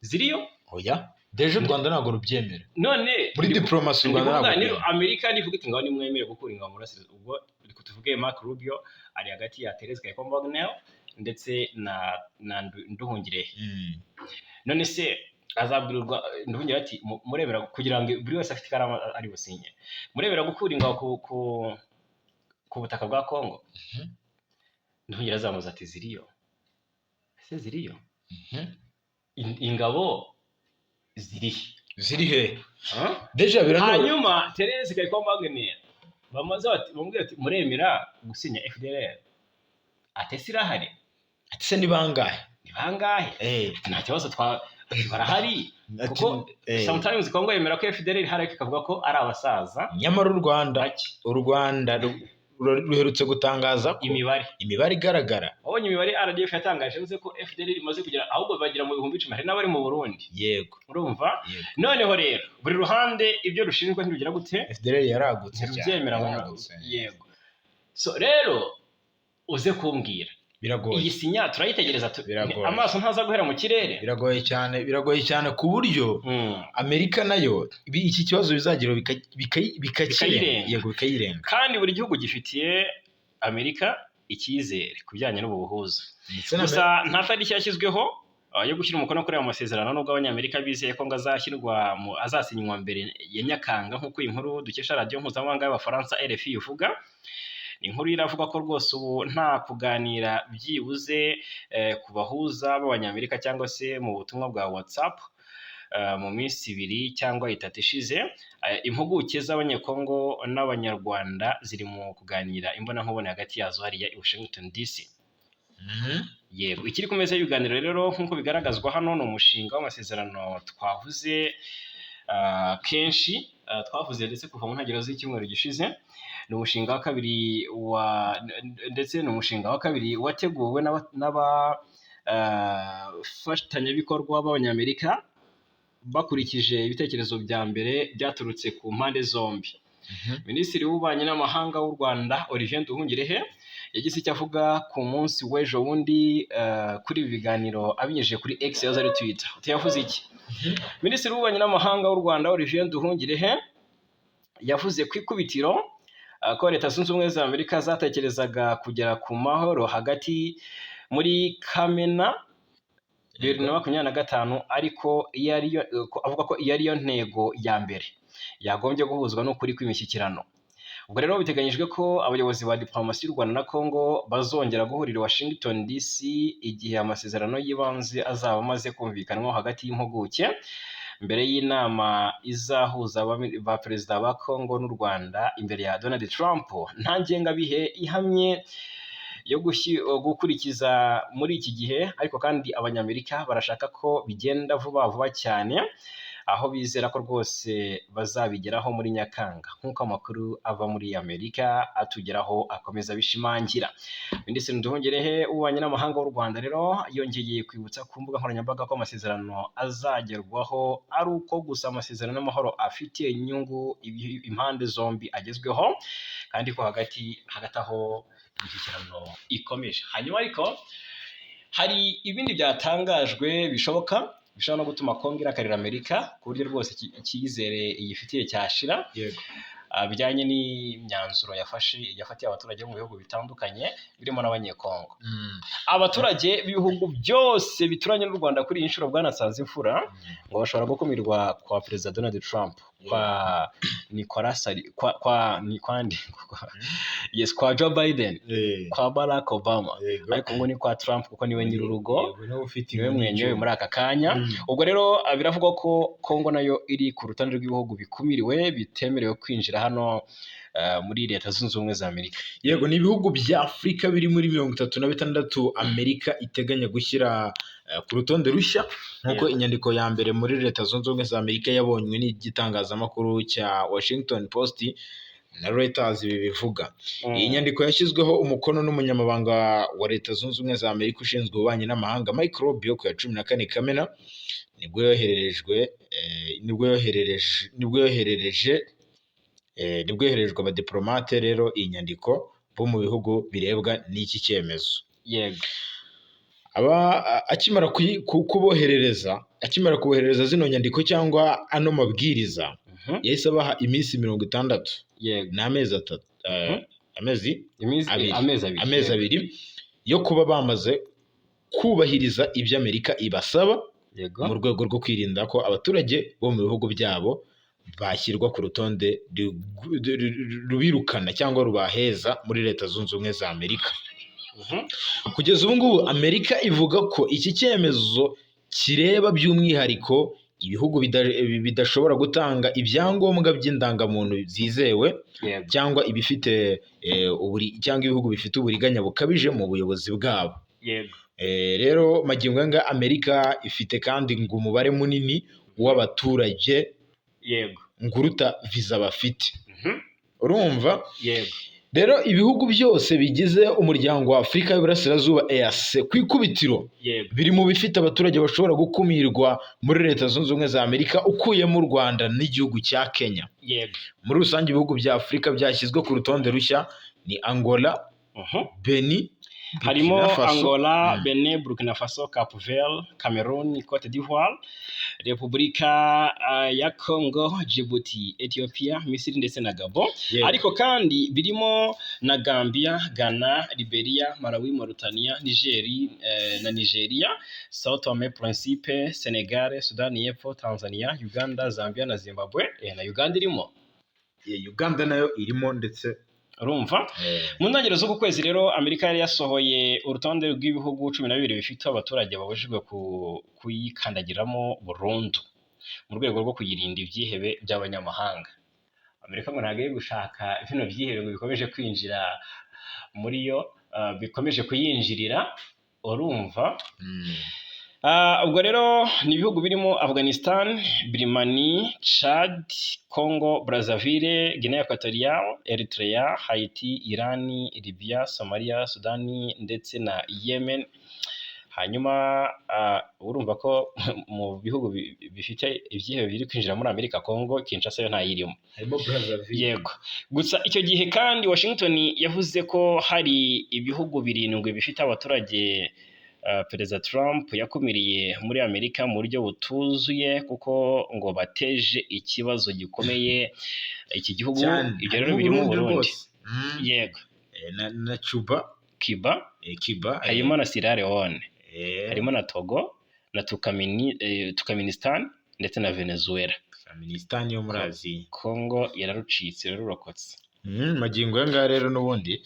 Ziriyo? Oya, déjà u Rwanda ntabwo rubyemera. None Muri diplomasi u ndi Rwanda kuvuga ntabwo ni rubyemera. Amerika nivuga iti ngaho nimwemere gukura ingabo mu burasirazuba, ubwo reka tuvuge Mark Rubio ari hagati ya Therese Kayikwamba Wagner ndetse na Nduhungirehe. None se azabwira Nduhungirehe ati: "Murebera kugira ngo buri wese afite ikaramu ari businye, murebera gukura ingabo ku butaka bwa Kongo?" Nduhungirehe azamuza ati: "Ziriyo ese? Ziriyo? Ingabo zirihe?" Ziri he? Huh? Déjà biranoroshye. Hanyuma Therese Kayikwamba Wagner bamaze bati, bamubwira ati: "Muremera gusinya FDLR?" Ati: "Ese irahari?" Ati: "Se ni bangahe?" "Ni bangahe?" Ati: "Nta kibazo, twa barahari." Kuko sometimes Kongo yemera ko FDLR ihari, ariko ikavuga ko ari abasaza Nyamara u Rwanda bake. U Rwanda ruherutse gutangaza ko Imibare imibare igaragara. Wabonye imibare RDF yatangaje, yavuze ko FDLR imaze kugera, ahubwo bagera mu 10,000, hari n'abari mu Burundi. Urumva? Yego. Noneho rero buri ruhande ibyo rushinjwa ntirugira gute? FDLR yaragutse cyane. Ntirubyemera ngo Yaragutse. Yego. So rero uze kumbwira, Biragoye. iyi sinya turayitegereza Biragoye. amaso ntaza guhera mu kirere. Biragoye cyane, biragoye cyane, ku buryo Amerika nayo iki kibazo bizagira bikakirenga. Bikayirenga. Yego, bikayirenga. Kandi buri gihugu gifitiye Amerika icyizere ku bijyanye n'ubu buhuza. Ndetse na Gusa nta tariki yashyizweho yo gushyira umukono kuri ayo masezerano, nubwo Abanyamerika bizeye ko ngo azashyirwa mu azasinywa mbere ya Nyakanga, nk'uko iyi nkuru dukesha Radiyo Mpuzamahanga y'Abafaransa RFI ivuga. Inkuru iravuga ko rwose ubu nta kuganira byibuze ku bahuza b'Abanyamerika cyangwa se mu butumwa bwa WhatsApp mu minsi 2 cyangwa 3 ishize. Impuguke z'Abanyekongo n'Abanyarwanda ziri mu kuganira imbonankubone hagati yazo hariya i Washington DC. Yego, ikiri ku meza y'ibiganiro rero nk'uko bigaragazwa hano ni umushinga w'amasezerano twavuze kenshi, twavuze ndetse kuva mu ntangiriro z'icyumweru gishize. Ni umushinga wa kabiri wa ndetse ni umushinga wa kabiri wateguwe n'aba fatanyabikorwa b'Abanyamerika bakurikije ibitekerezo bya mbere byaturutse ku mpande zombi. Minisitiri w'Ububanyi n'Amahanga w'u Rwanda, Olivier Nduhungirehe, yagize icyo avuga ku munsi w'ejo bundi kuri ibi biganiro abinyujije kuri X yahoze ari Twitter. Uti yavuze iki? Minisitiri w'Ububanyi n'Amahanga w'u Rwanda, Olivier Nduhungirehe, yavuze ku ikubitiro ko Leta Zunze Ubumwe za Amerika zatekerezaga kugera ku mahoro hagati muri Kamena 2025, ariko iyo ariyo, avuga ko iyo ariyo ntego ya mbere yagombye guhuzwa n'ukuri kw'imishyikirano. Ubwo rero biteganyijwe ko abayobozi ba diplomasi y'u Rwanda na Congo bazongera guhurira i Washington DC igihe amasezerano y'ibanze azaba amaze kumvikanwaho hagati y'impuguke, mbere y'inama izahuza ba perezida ba Congo n'u Rwanda imbere ya Donald Trump. Nta ngengabihe ihamye yo gukurikiza muri iki gihe, ariko kandi Abanyamerika barashaka ko bigenda vuba vuba cyane, aho bizera ko rwose bazabigeraho muri Nyakanga, nk'uko amakuru ava muri Amerika atugeraho akomeza abishimangira. Minisitiri Nduhungirehe w'Ububanyi n'Amahanga w'u Rwanda rero yongeye kwibutsa ku mbuga nkoranyambaga ko amasezerano azagerwaho ari uko gusa amasezerano y'amahoro afitiye inyungu impande zombi agezweho, kandi ko hagati hagati aho imishyikirano ikomeje. Hanyuma ariko hari ibindi byatangajwe bishoboka bishobora no gutuma Kongo irakarira Amerika ku buryo rwose icyizere iyifitiye cyashira, bijyanye n'imyanzuro yafashe, yafatiye abaturage bo mu bihugu bitandukanye birimo n'Abanyekongo. Abaturage b'ibihugu byose bituranye n'u Rwanda kuri iyi nshuro, bwanasanze imfura, ngo bashobora gukumirwa kwa Perezida Donald Trump kwa Nicolas kwa kwa ni kwandi, yes, kwa Joe Biden, kwa Barack Obama, ariko ngo ni kwa Trump kuko niwe nyir'urugo. Yego, niwe ufite niwe inkoni mwenyewe y'icyuma. Muri aka kanya. Ubwo rero biravugwa ko Kongo nayo iri ku rutonde rw'ibihugu bikumiriwe, bitemerewe kwinjira hano muri Leta Zunze Ubumwe za Amerika. Yego, ni ibihugu bya Afurika biri muri 36 Amerika iteganya gushyira ku rutonde rushya, nk'uko inyandiko ya mbere muri Leta Zunze Ubumwe za Amerika yabonywe n'igitangazamakuru cya Washington Post na Reuters ibi bivuga. Iyi nyandiko yashyizweho umukono n'umunyamabanga wa Leta Zunze Ubumwe za Amerika ushinzwe ububanyi n'amahanga, Mike Rubio, ku ya 14 Kamena, nibwo yohererejwe abadiplomate rero iyi nyandiko bo mu bihugu birebwa n'iki cyemezo. Aba akimara kuboherereza, akimara kuboherereza zino nyandiko cyangwa ano mabwiriza, yahise abaha iminsi 60, ni amezi 3, amezi Iminsi abiri. Amezi 2. Amezi 2 yo kuba bamaze kubahiriza ibyo Amerika ibasaba mu rwego rwo kwirinda ko abaturage bo mu bihugu byabo bashyirwa ku rutonde rubirukana cyangwa rubaheza muri Leta Zunze Ubumwe za Amerika. Kugeza ubu ngubu Amerika ivuga ko iki cyemezo kireba by'umwihariko ibihugu bidashobora gutanga ibyangombwa by'indangamuntu zizewe cyangwa ibifite cyangwa ibihugu bifite uburiganya bukabije mu buyobozi bwabo. Rero magingo aya ngaya Amerika ifite kandi ngo umubare munini w'abaturage ngo uruta viza bafite. Urumva? Yego. Rero ibihugu byose bigize umuryango wa Afurika y'Iburasirazuba, EAC, ku ikubitiro biri mu bifite abaturage bashobora gukumirwa muri Leta Zunze Ubumwe za Amerika, ukuyemo u Rwanda n'igihugu cya Kenya. Muri rusange ibihugu bya Afurika byashyizwe ku rutonde rushya ni Angola, Benin, Harimo Burkina Faso. Angola, Benin, Burkina Faso, Cape Verde, Cameroon, Cote d'Ivoire, Repubulika ya Congo, Djibouti, Ethiopia, Misiri ndetse na Gabon. Ariko kandi birimo na Gambia, Ghana, Liberia, Malawi, Mauritania, Niger na Nigeria, Sao Tome Principe, Senegal, Sudani y'Epfo, Tanzania, Uganda, Zambia na Zimbabwe. Na Uganda irimo. Uganda nayo irimo ndetse. Urumva? Mu ntangiriro z'uku kwezi rero Amerika yari yasohoye urutonde rw'ibihugu 12 bifite abaturage babujijwe kuyikandagiramo burundu mu rwego rwo kuyirinda ibyihebe by'abanyamahanga. Amerika ngo ntabwo iri gushaka bino byihebe ngo bikomeje kwinjira muri yo, bikomeje kuyinjirira, urumva? Ubwo rero ni ibihugu birimo Afghanistan, Birmanie, Chad, Congo Brazzaville, Guinea Equatorial, Eritrea, Haiti, Iran, Libya, Somalia, Sudani ndetse na Yemen. Hanyuma urumva ko mu bihugu bifite ibyihebe biri kwinjira muri Amerika, Congo Kinshasa yo ntayirimo. Harimo Brazzaville. Yego. Gusa icyo gihe kandi Washington yavuze ko hari ibihugu birindwi bifite abaturage Perezida Trump yakumiriye muri Amerika mu buryo butuzuye, kuko ngo bateje ikibazo gikomeye iki gihugu. Cyane. Ibyo rero Harimo birimo Burundi Burundi. rwose. Na Cuba. Cuba. Cuba. Harimo na Sierra Leone, harimo na Togo na Turkmenistan ndetse na Venezuela. Afghanistan yo muri Aziya. Congo yararucitse, rurokotse. Magingo aya ngaya rero n'ubundi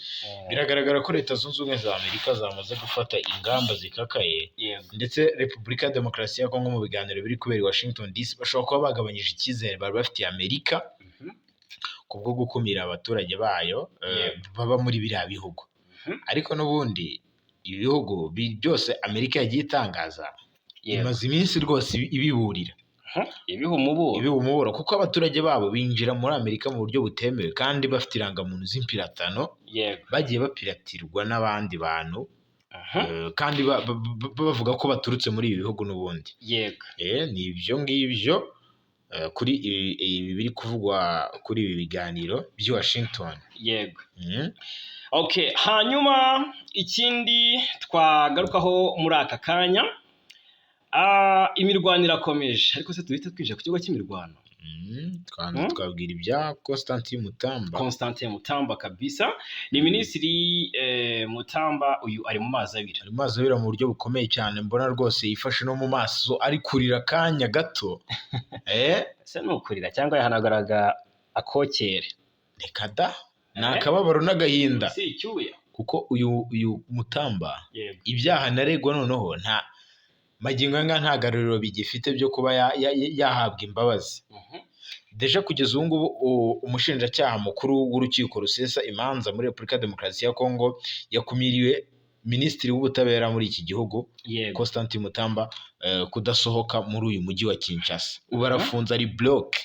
biragaragara ko Leta Zunze Ubumwe za Amerika zamaze gufata ingamba zikakaye, ndetse Repubulika ya Demokarasi ya Kongo mu biganiro biri kubera i Washington DC bashobora kuba bagabanyije icyizere bari bafitiye Amerika kubwo gukumira abaturage bayo baba muri biriya bihugu. Ariko n'ubundi ibihugu byose Amerika yagiye itangaza, imaze iminsi rwose ibiburira. Ibiha umuburo. Ibiha umuburo, kuko abaturage babo binjira muri Amerika mu buryo butemewe kandi bafite irangamuntu z'impiratano, bagiye bapiratirwa n'abandi bantu, kandi bavuga ko baturutse muri ibi bihugu n'ubundi. Ni ibyo ngibyo kuri ibi biri kuvugwa kuri ibi biganiro by'i Washington. Okay, hanyuma ikindi twagarukaho muri aka kanya, imirwano irakomeje, ariko se duhita twinjira ku kibuga cy'imirwano? Twabwira ibya Constantin Mutamba. Constantin Mutamba kabisa, ni minisitiri Mutamba, uyu ari mu mazi abira. Ari mu mazi abira mu buryo bukomeye cyane, mbona rwose yifashe no mu maso ari kurira akanya gato. Ese ni ukurira cyangwa yahanaguraga Akokere. Reka da, ni akababaro n'agahinda. Si icyuya. Kuko uyu Mutamba, Yego. ibyaha naregwa noneho nta magingo aya nta garuriro bigifite byo kuba yahabwa imbabazi. Déjà kugeza ubu ngubu umushinjacyaha mukuru w'urukiko rusesa imanza muri Repubulika ya Demokarasi ya Kongo yakumiriwe minisitiri w'ubutabera muri iki gihugu, Constantin Mutamba, kudasohoka muri uyu mujyi wa Kinshasa. Ubu arafunze, ari bloqué.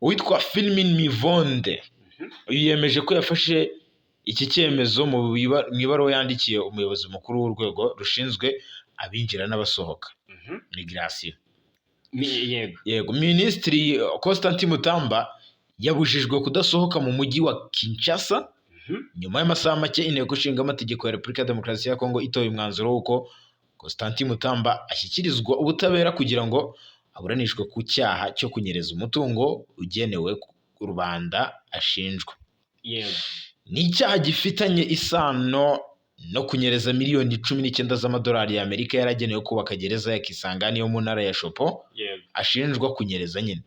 Uwitwa Firmin Mivonde, uyu yemeje ko yafashe iki cyemezo mu ibaruwa yandikiye umuyobozi mukuru w'urwego rushinzwe abinjira n'abasohoka, migration. Yego. Yego, Minisitiri Constantin Mutamba yabujijwe kudasohoka mu mujyi wa Kinshasa nyuma y'amasaha make Inteko Ishinga Amategeko ya Repubulika ya Demokarasi ya Kongo itoye umwanzuro w'uko Constantin Mutamba ashyikirizwa ubutabera kugira ngo aburanishwe ku cyaha cyo kunyereza umutungo ugenewe rubanda ashinjwa. Ni icyaha gifitanye isano no kunyereza miliyoni 19 z'amadolari y'Amerika yaragenewe kubaka gereza ya Kisangani yo mu ntara ya Tshopo, ashinjwa kunyereza nyine.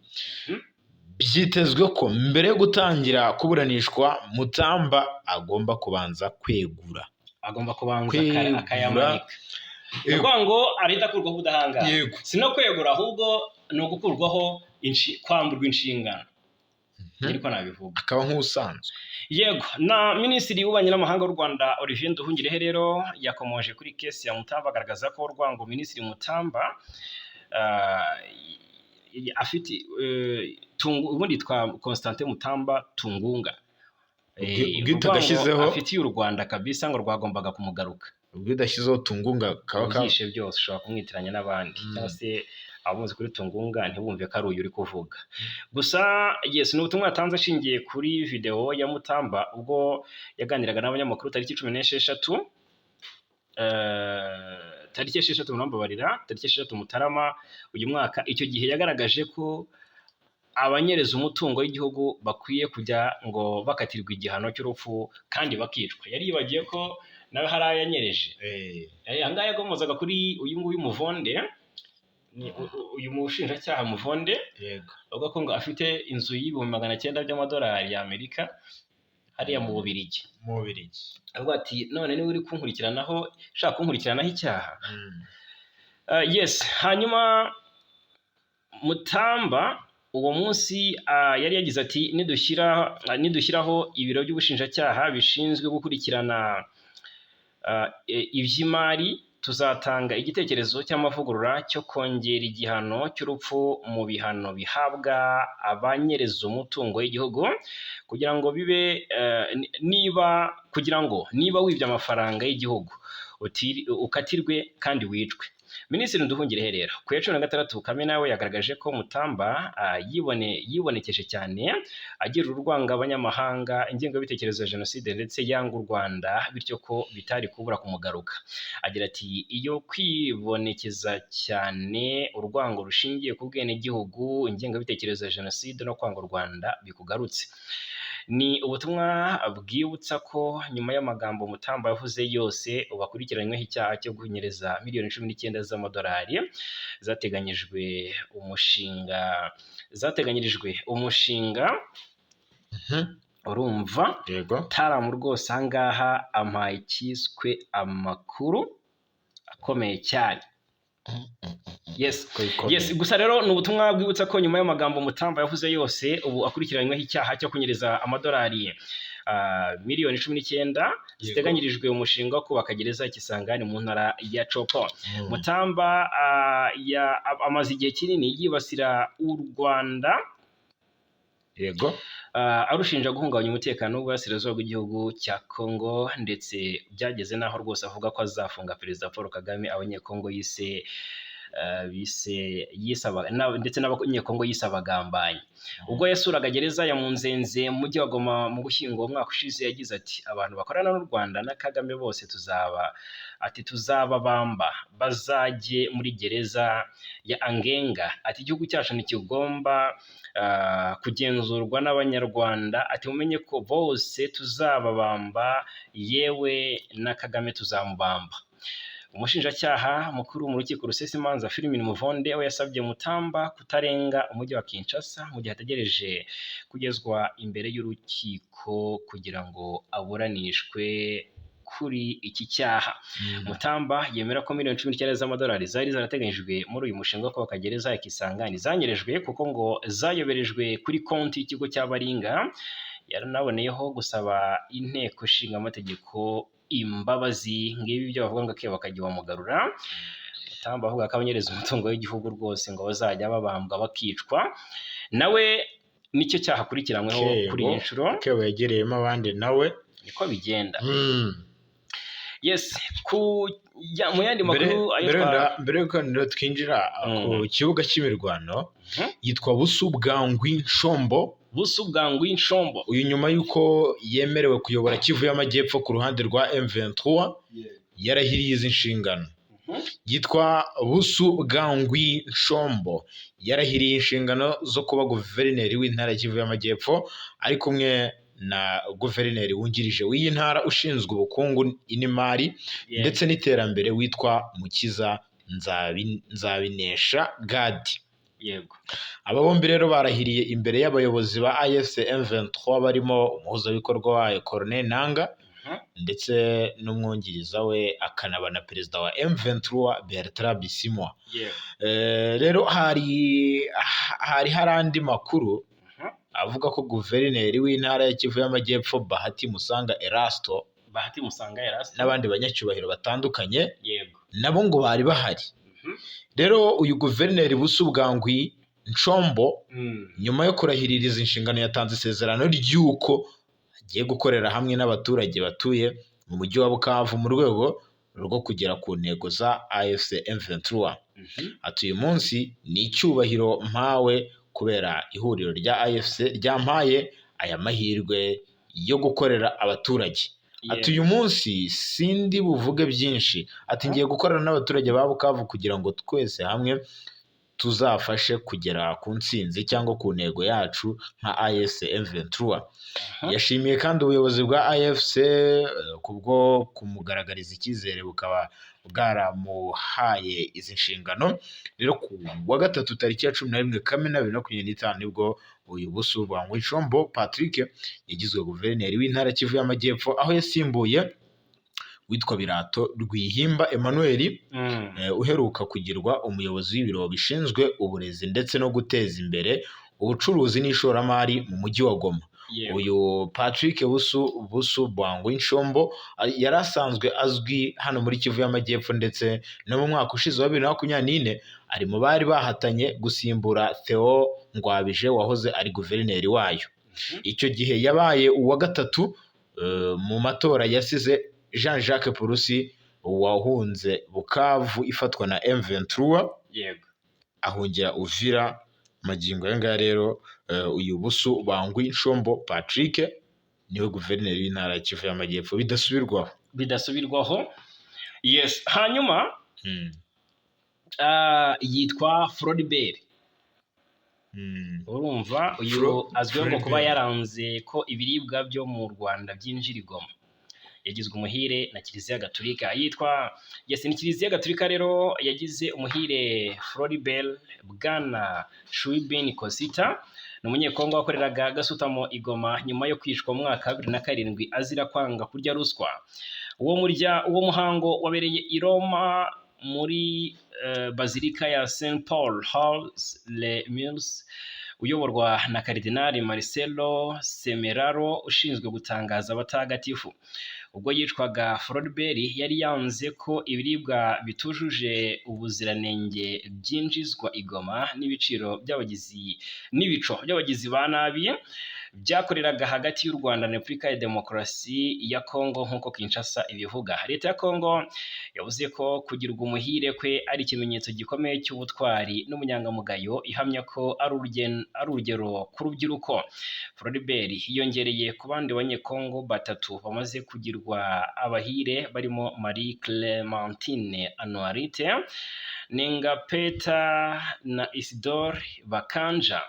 Byitezwe ko mbere yo gutangira kuburanishwa, Mutamba agomba kubanza kwegura. Agomba kubanza Kwegura. akayamanika. Ni ukuvuga ngo arahita akurwaho ubudahangarwa. Si no kwegura, ahubwo ni ugukurwaho, kwamburwa inshingano, niko nabivuga. Akaba nk'ubusanzwe. Yego, na Minisitiri w'Ububanyi n'Amahanga w'u Rwanda, Olivier Nduhungirehe, rero yakomoje kuri case ya Mutamba, agaragaza ko urwango Minisitiri Mutamba afite, ubundi yitwa Constantin Mutamba Tungunga. Ubwite Urwango adashyizeho- afitiye u Rwanda kabisa ngo rwagombaga kumugaruka. Ubwo udashyizeho Tungunga kaba ka Ubyishe byose ushobora kumwitiranya n'abandi, cyangwa se abamuzi kuri Tungunga ntibumve ko ari uyu uri kuvuga gusa. Yes, ni ubutumwa yatanze ashingiye kuri video ya Mutamba ubwo yaganiraga n'abanyamakuru tariki 16, tariki 6, murambabarira, tariki 6 Mutarama uyu mwaka. Icyo gihe yagaragaje ko abanyereza umutungo w'igihugu bakwiye kujya ngo bakatirwa igihano cy'urupfu kandi bakicwa. Yari yibagiye ko nawe hari ayo yanyereje. Aha ngaha yagomozaga kuri uyu nguyu Muvonde, ni uyu mushinjacyaha Muvonde, avuga ko ngo afite inzu y'ibihumbi 900 by'amadolari y'Amerika hariya mu Bubiligi. Mu Bubiligi. Avuga ati: "None niba uri kunkurikiranaho, ushaka kunkurikiranaho icyaha." Yes, hanyuma Mutamba uwo munsi yari yagize ati: Nidushyiraho ibiro by'ubushinjacyaha bishinzwe gukurikirana iby'imari, tuzatanga igitekerezo cy'amavugurura cyo kongera igihano cy'urupfu mu bihano bihabwa abanyereza umutungo w'igihugu, kugira ngo bibe niba kugira ngo niba wibye amafaranga y'igihugu ukatirwe kandi wicwe." Minisitiri Nduhungirehe rero ku ya 16 Kamena we yagaragaje ko Mutamba yibonekeje cyane agira urwango abanyamahanga, ingengabitekerezo ya jenoside, ndetse yanga u Rwanda, bityo ko bitari kubura kumugaruka. Agira ati: "Iyo kwibonekeza cyane urwango rushingiye ku bwenegihugu, ingengabitekerezo ya jenoside no kwanga u Rwanda bikugarutse." Ni ubutumwa bwibutsa ko nyuma y'amagambo Mutamba yavuze yose, ubu akurikiranyweho icyaha cyo kunyereza miliyoni 19 z'amadolari zateganyirijwe umushinga. Urumva? Yego. Taramu rwose aha ngaha ampaye icyiswe amakuru akomeye cyane. Yes. Ko bikomeye. Yes, gusa rero ni ubutumwa bwibutsa ko nyuma y'amagambo Mutamba yavuze yose, ubu akurikiranyweho icyaha cyo kunyereza amadolari miliyoni 19 ziteganyirijwe umushinga wo kubaka gereza ya Kisangani mu ntara ya Tshopo. Mutamba amaze igihe kinini yibasira u Rwanda, arushinja guhungabanya umutekano w'uburasirazuba bw'igihugu cya Congo, ndetse byageze n'aho rwose avuga ko azafunga Perezida Paul Kagame, abanyekongo yise bise yisaba ndetse n'abanyekongo yise abagambanyi. Ubwo yasuraga gereza ya Munzenze mu mujyi wa Goma mu Gushyingo umwaka ushize, yagize ati: "Abantu bakorana n'u Rwanda na Kagame bose tuzaba," ati, "tuzababamba, bazajye muri gereza ya Angenga." Ati: "Igihugu cyacu ntikigomba kugenzurwa n'Abanyarwanda." Ati: "Mumenye ko bose tuzababamba, yewe na Kagame tuzamubamba." Umushinjacyaha mukuru mu rukiko rusesa imanza Firmin Muvonde we yasabye Mutamba kutarenga umujyi wa Kinshasa mu gihe ategereje kugezwa imbere y'urukiko kugira ngo aburanishwe kuri iki cyaha. Mutamba yemera ko miliyoni 19 z'amadolari zari zarateganyijwe muri uyu mushinga wo kubaka gereza ya Kisangani zanyerejwe, kuko ngo zayoberejwe kuri konti y'ikigo cya Baringa. Yaranaboneyeho gusaba inteko ishinga amategeko imbabazi. Ngibi ibyo bavuga ngo akebo bakajya bamugarura. Mutamba avuga ko abanyereza umutungo w'igihugu rwose ngo bazajya babambwa bakicwa, nawe nicyo cyaha akurikiranyweho kuri iyi nshuro. Akebo yegereyemo abandi nawe. Niko bigenda. Yes, ku ya, mu yandi makuru ayo Mbere yuko rero twinjira ku kibuga cy'imirwano, yitwa Busu Bwangwi Nshombo. Busu Bwangwi Nshombo. Uyu nyuma y'uko yemerewe kuyobora Kivu y'Amajyepfo ku ruhande rwa M23, yarahiriye izi nshingano. Yitwa Busu Bwangwi Nshombo, yarahiriye inshingano zo kuba guverineri w'intara ya Kivu y'Amajyepfo, ari kumwe na guverineri wungirije w'iyi ntara ushinzwe ubukungu n'imari ndetse n'iterambere witwa Mukiza Nzabinesha Gadi. Aba bombi rero barahiriye imbere y'abayobozi ba AFC M23, barimo umuhuzabikorwa wayo Corneille Nanga ndetse n'umwungiriza we akanaba na perezida wa M23 Bertrand Bisimwa. Rero hari andi makuru avuga ko guverineri w'intara ya Kivu y'Amajyepfo Bahati Musanga Erasto Bahati Musanga Erasto n'abandi banyacyubahiro batandukanye nabo ngo bari bahari. Rero uyu guverineri Busu Bwangwi Nshombo, nyuma yo kurahirira izi nshingano, yatanze isezerano ry'uko agiye gukorera hamwe n'abaturage batuye mu mujyi wa Bukavu mu rwego rwo kugera ku ntego za AFC M23. Ati: "Uyu munsi ni icyubahiro mpawe kubera ihuriro rya AFC ryampaye aya mahirwe yo gukorera abaturage." Ati: "Uyu munsi sindi buvuge byinshi." Ati: "Ngiye gukorana n'abaturage ba Bukavu kugira ngo twese hamwe tuzafashe kugera ku ntsinzi cyangwa ku ntego yacu nka AFC M23." Yashimiye kandi ubuyobozi bwa AFC kubwo kumugaragariza icyizere, bukaba bwaramuhaye izi nshingano. Rero ku wa gatatu tariki ya 11 Kamena 2025 nibwo uyu Busu Bwangwi Nshombo Patrick yagizwe guverineri w'intara Kivu y'Amajyepfo, aho yasimbuye witwa Birato Rwihimba Emmanuel, uheruka kugirwa umuyobozi w'ibiro bishinzwe uburezi ndetse no guteza imbere ubucuruzi n'ishoramari mu mujyi wa Goma. Uyu Patrick Busu Bwangwi Nshombo yari asanzwe azwi hano muri Kivu y'Amajyepfo, ndetse no mu mwaka ushize wa 2024 ari mu bari bahatanye gusimbura Theo Ngwabije wahoze ari guverineri wayo. Icyo gihe yabaye uwa gatatu mu matora yasize Jean Jacques Purusi wahunze Bukavu ifatwa na M23, ahungira Uvira. Magingo aya ngaya rero uyu Busu Bangwi Nshombo Patrick niwe guverineri w'intara ya Kivu y'Amajyepfo bidasubirwaho. Bidasubirwaho, yes. Hanyuma yitwa Floribert. Urumva uyu azwiho ngo kuba Floribert. yaranze ko ibiribwa byo mu Rwanda byinjira i Goma. Yagizwe umuhire na Kiliziya Gatulika. Yitwa, yes, ni Kiliziya Gatulika rero yagize umuhire Floribert Bwana Shuibin Kosita. Ni umunyekongo wakoreraga gasutamo i Goma nyuma yo kwicwa mu mwaka wa 2007 azira kwanga kurya ruswa. Uwo muhango wabereye i Roma muri Bazilika ya St Paul Hors les Murs, uyoborwa na Karidinali Marcello Semeraro ushinzwe gutangaza abatagatifu. Ubwo yicwaga, Floribert yari yanze ko ibiribwa bitujuje ubuziranenge byinjizwa i Goma n'ibiciro by'abagizi n'ibico by'abagizi ba nabi byakoreraga hagati y'u Rwanda na Repubulika ya Demokarasi ya Kongo, nk'uko Kinshasa ibivuga. Leta ya Kongo yavuze ko kugirwa umuhire kwe ari ikimenyetso gikomeye cy'ubutwari n'ubunyangamugayo, ihamya ko ari urugero ku rubyiruko. Floribert yiyongereye ku bandi banyekongo batatu bamaze kugirwa abahire, barimo Marie Clementine Anuarite Nengapeta na Isidore Bakanja.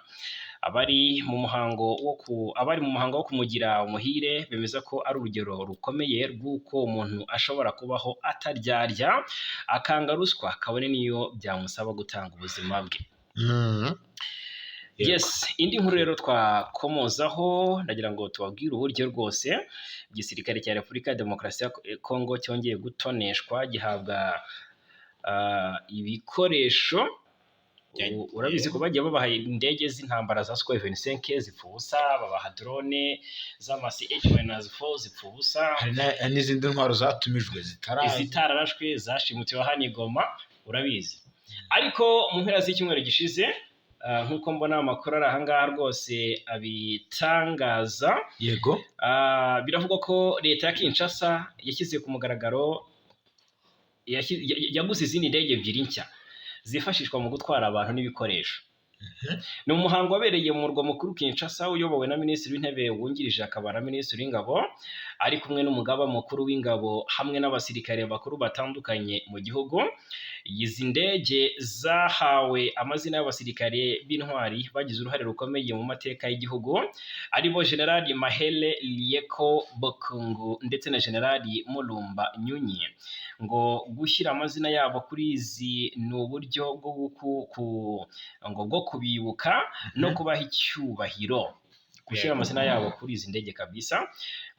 Abari mu muhango wo kumugira umuhire bemeza ko ari urugero rukomeye rw'uko umuntu ashobora kubaho ataryarya, akanga ruswa kabone n'iyo byamusaba gutanga ubuzima bwe. Yes, indi nkuru rero twakomozaho, ndagira ngo tubabwire uburyo rwose igisirikare cya Repubulika ya Demokarasi ya Kongo cyongeye gutoneshwa, gihabwa ibikoresho. Urabizi ko bagiye babaha indege z'intambara za Sukhoi 25 zipfa ubusa, babaha drone z'ama CH-4 zipfa ubusa. Hari n'izindi ntwaro zatumijwe zitaraza. Izitararashwe zashimutiwe hano i Goma, urabizi. Ariko mu mpera z'icyumweru gishize, nk'uko mbona amakuru ari ahangaha rwose abitangaza, biravugwa ko leta ya Kinshasa yashyize ku mugaragaro yaguze izindi ndege ebyiri nshya zifashishwa mu gutwara abantu n'ibikoresho. Ni umuhango wabereye mu murwa mukuru Kinshasa, uyobowe na Minisitiri w'Intebe wungirije akaba na Minisitiri w'Ingabo, ari kumwe n'umugaba mukuru w'ingabo hamwe n'abasirikare bakuru batandukanye mu gihugu. Izi ndege zahawe amazina y'abasirikare b'intwari bagize uruhare rukomeye mu mateka y'igihugu, aribo Generali Mahele Lieko Bokungu ndetse na Generali Mulumba Nyunyi. Ngo gushyira amazina yabo kuri izi ni uburyo bwo ngo bwo kubibuka no kubaha icyubahiro. Gushyira amazina yabo kuri izi ndege kabisa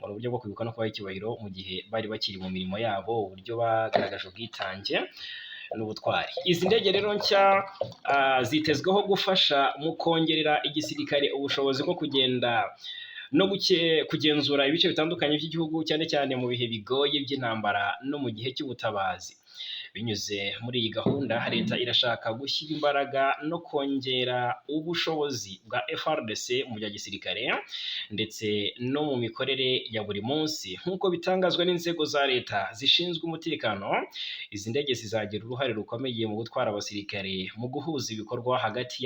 ngo ni uburyo bwo kwibuka no kubaha icyubahiro mu gihe bari bakiri mu mirimo yabo, uburyo bagaragaje ubwitange n'ubutwari. Izi ndege rero nshya zitezweho gufasha mu kongerera igisirikare ubushobozi bwo kugenda no kugenzura ibice bitandukanye by'igihugu, cyane cyane mu bihe bigoye by'intambara no mu gihe cy'ubutabazi. Binyuze muri iyi gahunda, leta irashaka gushyira imbaraga no kongera ubushobozi bwa FARDC mu bya gisirikare ndetse no mu mikorere ya buri munsi. Nk'uko bitangazwa n'inzego za leta zishinzwe umutekano, izi ndege zizagira uruhare rukomeye mu gutwara abasirikare, mu guhuza ibikorwa hagati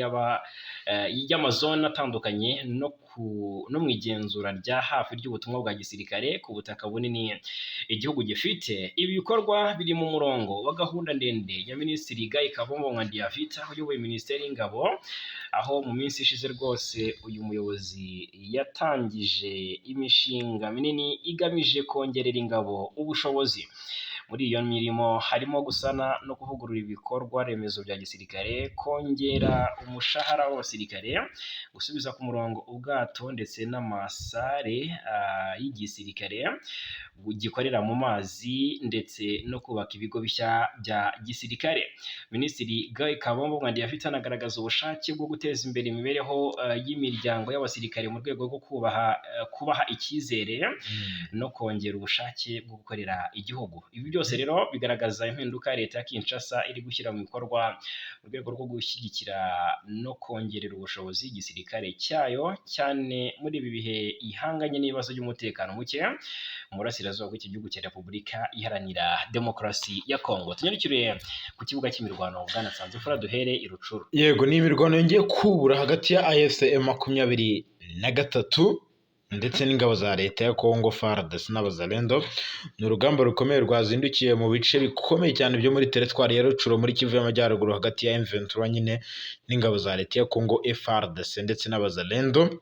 y'amazone atandukanye no mu igenzura rya hafi ry'ubutumwa bwa gisirikare ku butaka bunini igihugu gifite. Ibi bikorwa biri mu murongo wa gahunda ndende ya Minisitiri Guy Kabombo Muadiamvita uyoboye Minisiteri y'Ingabo, aho mu minsi ishize rwose uyu muyobozi yatangije imishinga minini igamije kongerera ingabo ubushobozi. Muri iyo mirimo harimo gusana no kuvugurura ibikorwa remezo bya gisirikare, kongera umushahara w'abasirikare, gusubiza ku murongo ubwato ndetse n'amasare y'igisirikare gikorera mu mazi, ndetse no kubaka ibigo bishya bya gisirikare. Minisitiri Guy Kabombo Muadiamvita anagaragaza ubushake bwo guteza imbere imibereho y'imiryango y'abasirikare mu rwego rwo kubaha icyizere no kongera ubushake bwo gukorera igihugu. Ibi byose rero bigaragaza impinduka leta ya Kinshasa iri gushyira mu bikorwa mu rwego rwo gushyigikira no kongerera ubushobozi igisirikare cyayo, cyane muri ibi bihe ihanganye n'ibibazo by'umutekano muke mu burasirazuba bw'iki gihugu cya Repubulika Iharanira Demokarasi ya Kongo. Tunyarukire ku kibuga cy'imirwano, Bwana Nsanzimfura, duhere i Rucuru. Yego, ni imirwano yongeye kubura hagati ya AFC M23 ndetse n'ingabo za leta ya Kongo FARDC n'Abazalendo. Ni urugamba rukomeye rwazindukiye mu bice bikomeye cyane byo muri teritwari ya Rucuro muri Kivu y'Amajyaruguru, hagati ya M23 nyine n'ingabo za leta ya Kongo FARDC ndetse n'Abazalendo.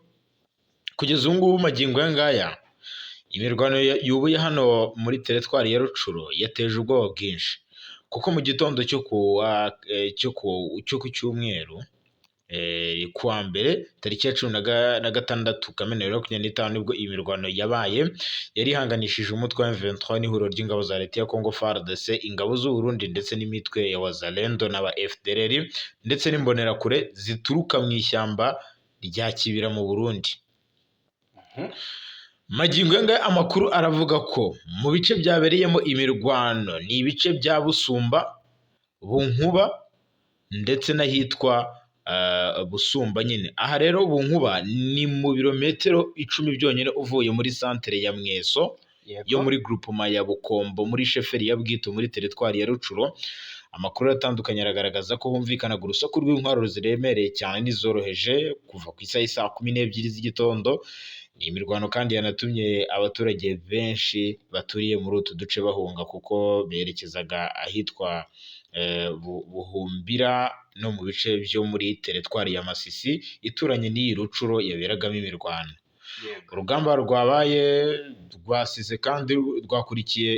Kugeza ubu ngubu, magingo aya ngaya, imirwano yubuye hano muri teritwari ya Rucuro yateje ubwoba bwinshi, kuko mu gitondo cyo ku cyumweru, kuwa mbere tariki ya 16 Kamena 2025, nibwo iyi mirwano yabaye. Yari ihanganishije umutwe wa M23 n'ihuriro ry'ingabo za leta ya Congo FARDC, ingabo z'u Burundi ndetse n'imitwe ya Wazalendo n'aba FDLR ndetse n'imbonerakure zituruka mu ishyamba rya Kibira mu Burundi. Magingo aya ngaya amakuru aravuga ko mu bice byabereyemo imirwano ni ibice bya Busumba, Bunkuba ndetse n'ahitwa Busumba nyine. Aha rero Bunkuba ni mu birometero 10 byonyine uvuye muri santere ya Mweso yo muri groupement ya Bukombo muri sheferi ya Bwito muri teritwari ya Rucuro. Amakuru atandukanye aragaragaza ko humvikanaga urusaku rw'intwaro ziremereye cyane n'izoroheje kuva ku isaha y'isaa 12 z'igitondo. Ni imirwano kandi yanatumye abaturage benshi baturiye muri utu duce bahunga, kuko berekezaga ahitwa Buhumbira no mu bice byo muri teritwari ya Masisi ituranye n'iyi Rucuro yaberagamo imirwano. Urugamba rwabaye rwasize kandi rwakurikiye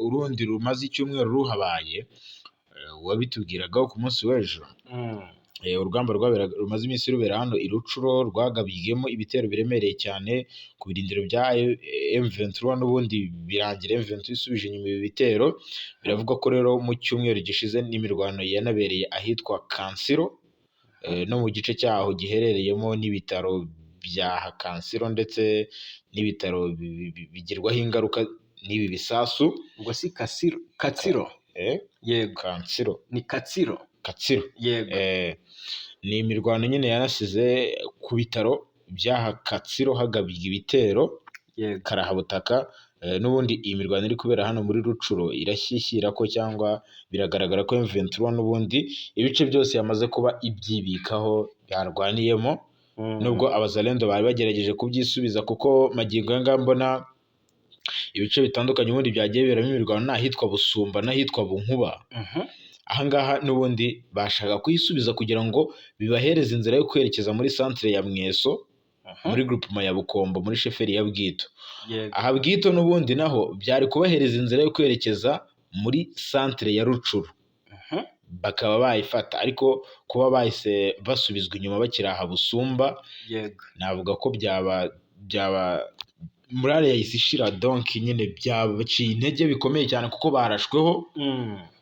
urundi rumaze icyumweru ruhabaye, wabitubwiragaho ku munsi w'ejo. Urugamba rumaze iminsi rubera hano i Rucuro rwagabwemo ibitero biremereye cyane ku birindiro bya M23, n'ubundi birangira M23 isubije inyuma ibi bitero. Biravugwa ko rero mu cyumweru gishize n'imirwano yanabereye ahitwa Kansiro, no mu gice cyaho giherereyemo n'ibitaro bya Kansiro ndetse n'ibitaro bigirwaho ingaruka n'ibi bisasu. Ubwo si Kasiro, Katsiro. Yego. Kansiro. Ni Katsiro. Katsiro. Yego. Ni imirwano nyine yanasize ku bitaro by'aha Katsiro hagabwa ibitero karahabutaka. N'ubundi iyi mirwano iri kubera hano muri Rucuro irashyishyira ko cyangwa biragaragara ko M23 n'ubundi ibice byose yamaze kuba ibyibikaho yarwaniyemo, nubwo abazalendo bari bagerageje kubyisubiza, kuko magingo aya ngaya mbona ibice bitandukanye ubundi byagiye biberamo imirwano ni ahitwa Busumba n'ahitwa Bunkuba. Ahangaha n'ubundi bashaka kuyisubiza kugira ngo bibahereze inzira yo kwerekeza muri centre ya Mweso, muri groupement ya Bukombo, muri sheferi ya Bwito. Aha Bwito n'ubundi naho byari kubahereza inzira yo kwerekeza muri centre ya Rucuru, bakaba bayifata, ariko kuba bahise basubizwa inyuma bakiri aha Busumba, navuga ko byaba morale yahise ishira, donc nyine byabaciye intege bikomeye cyane kuko barashweho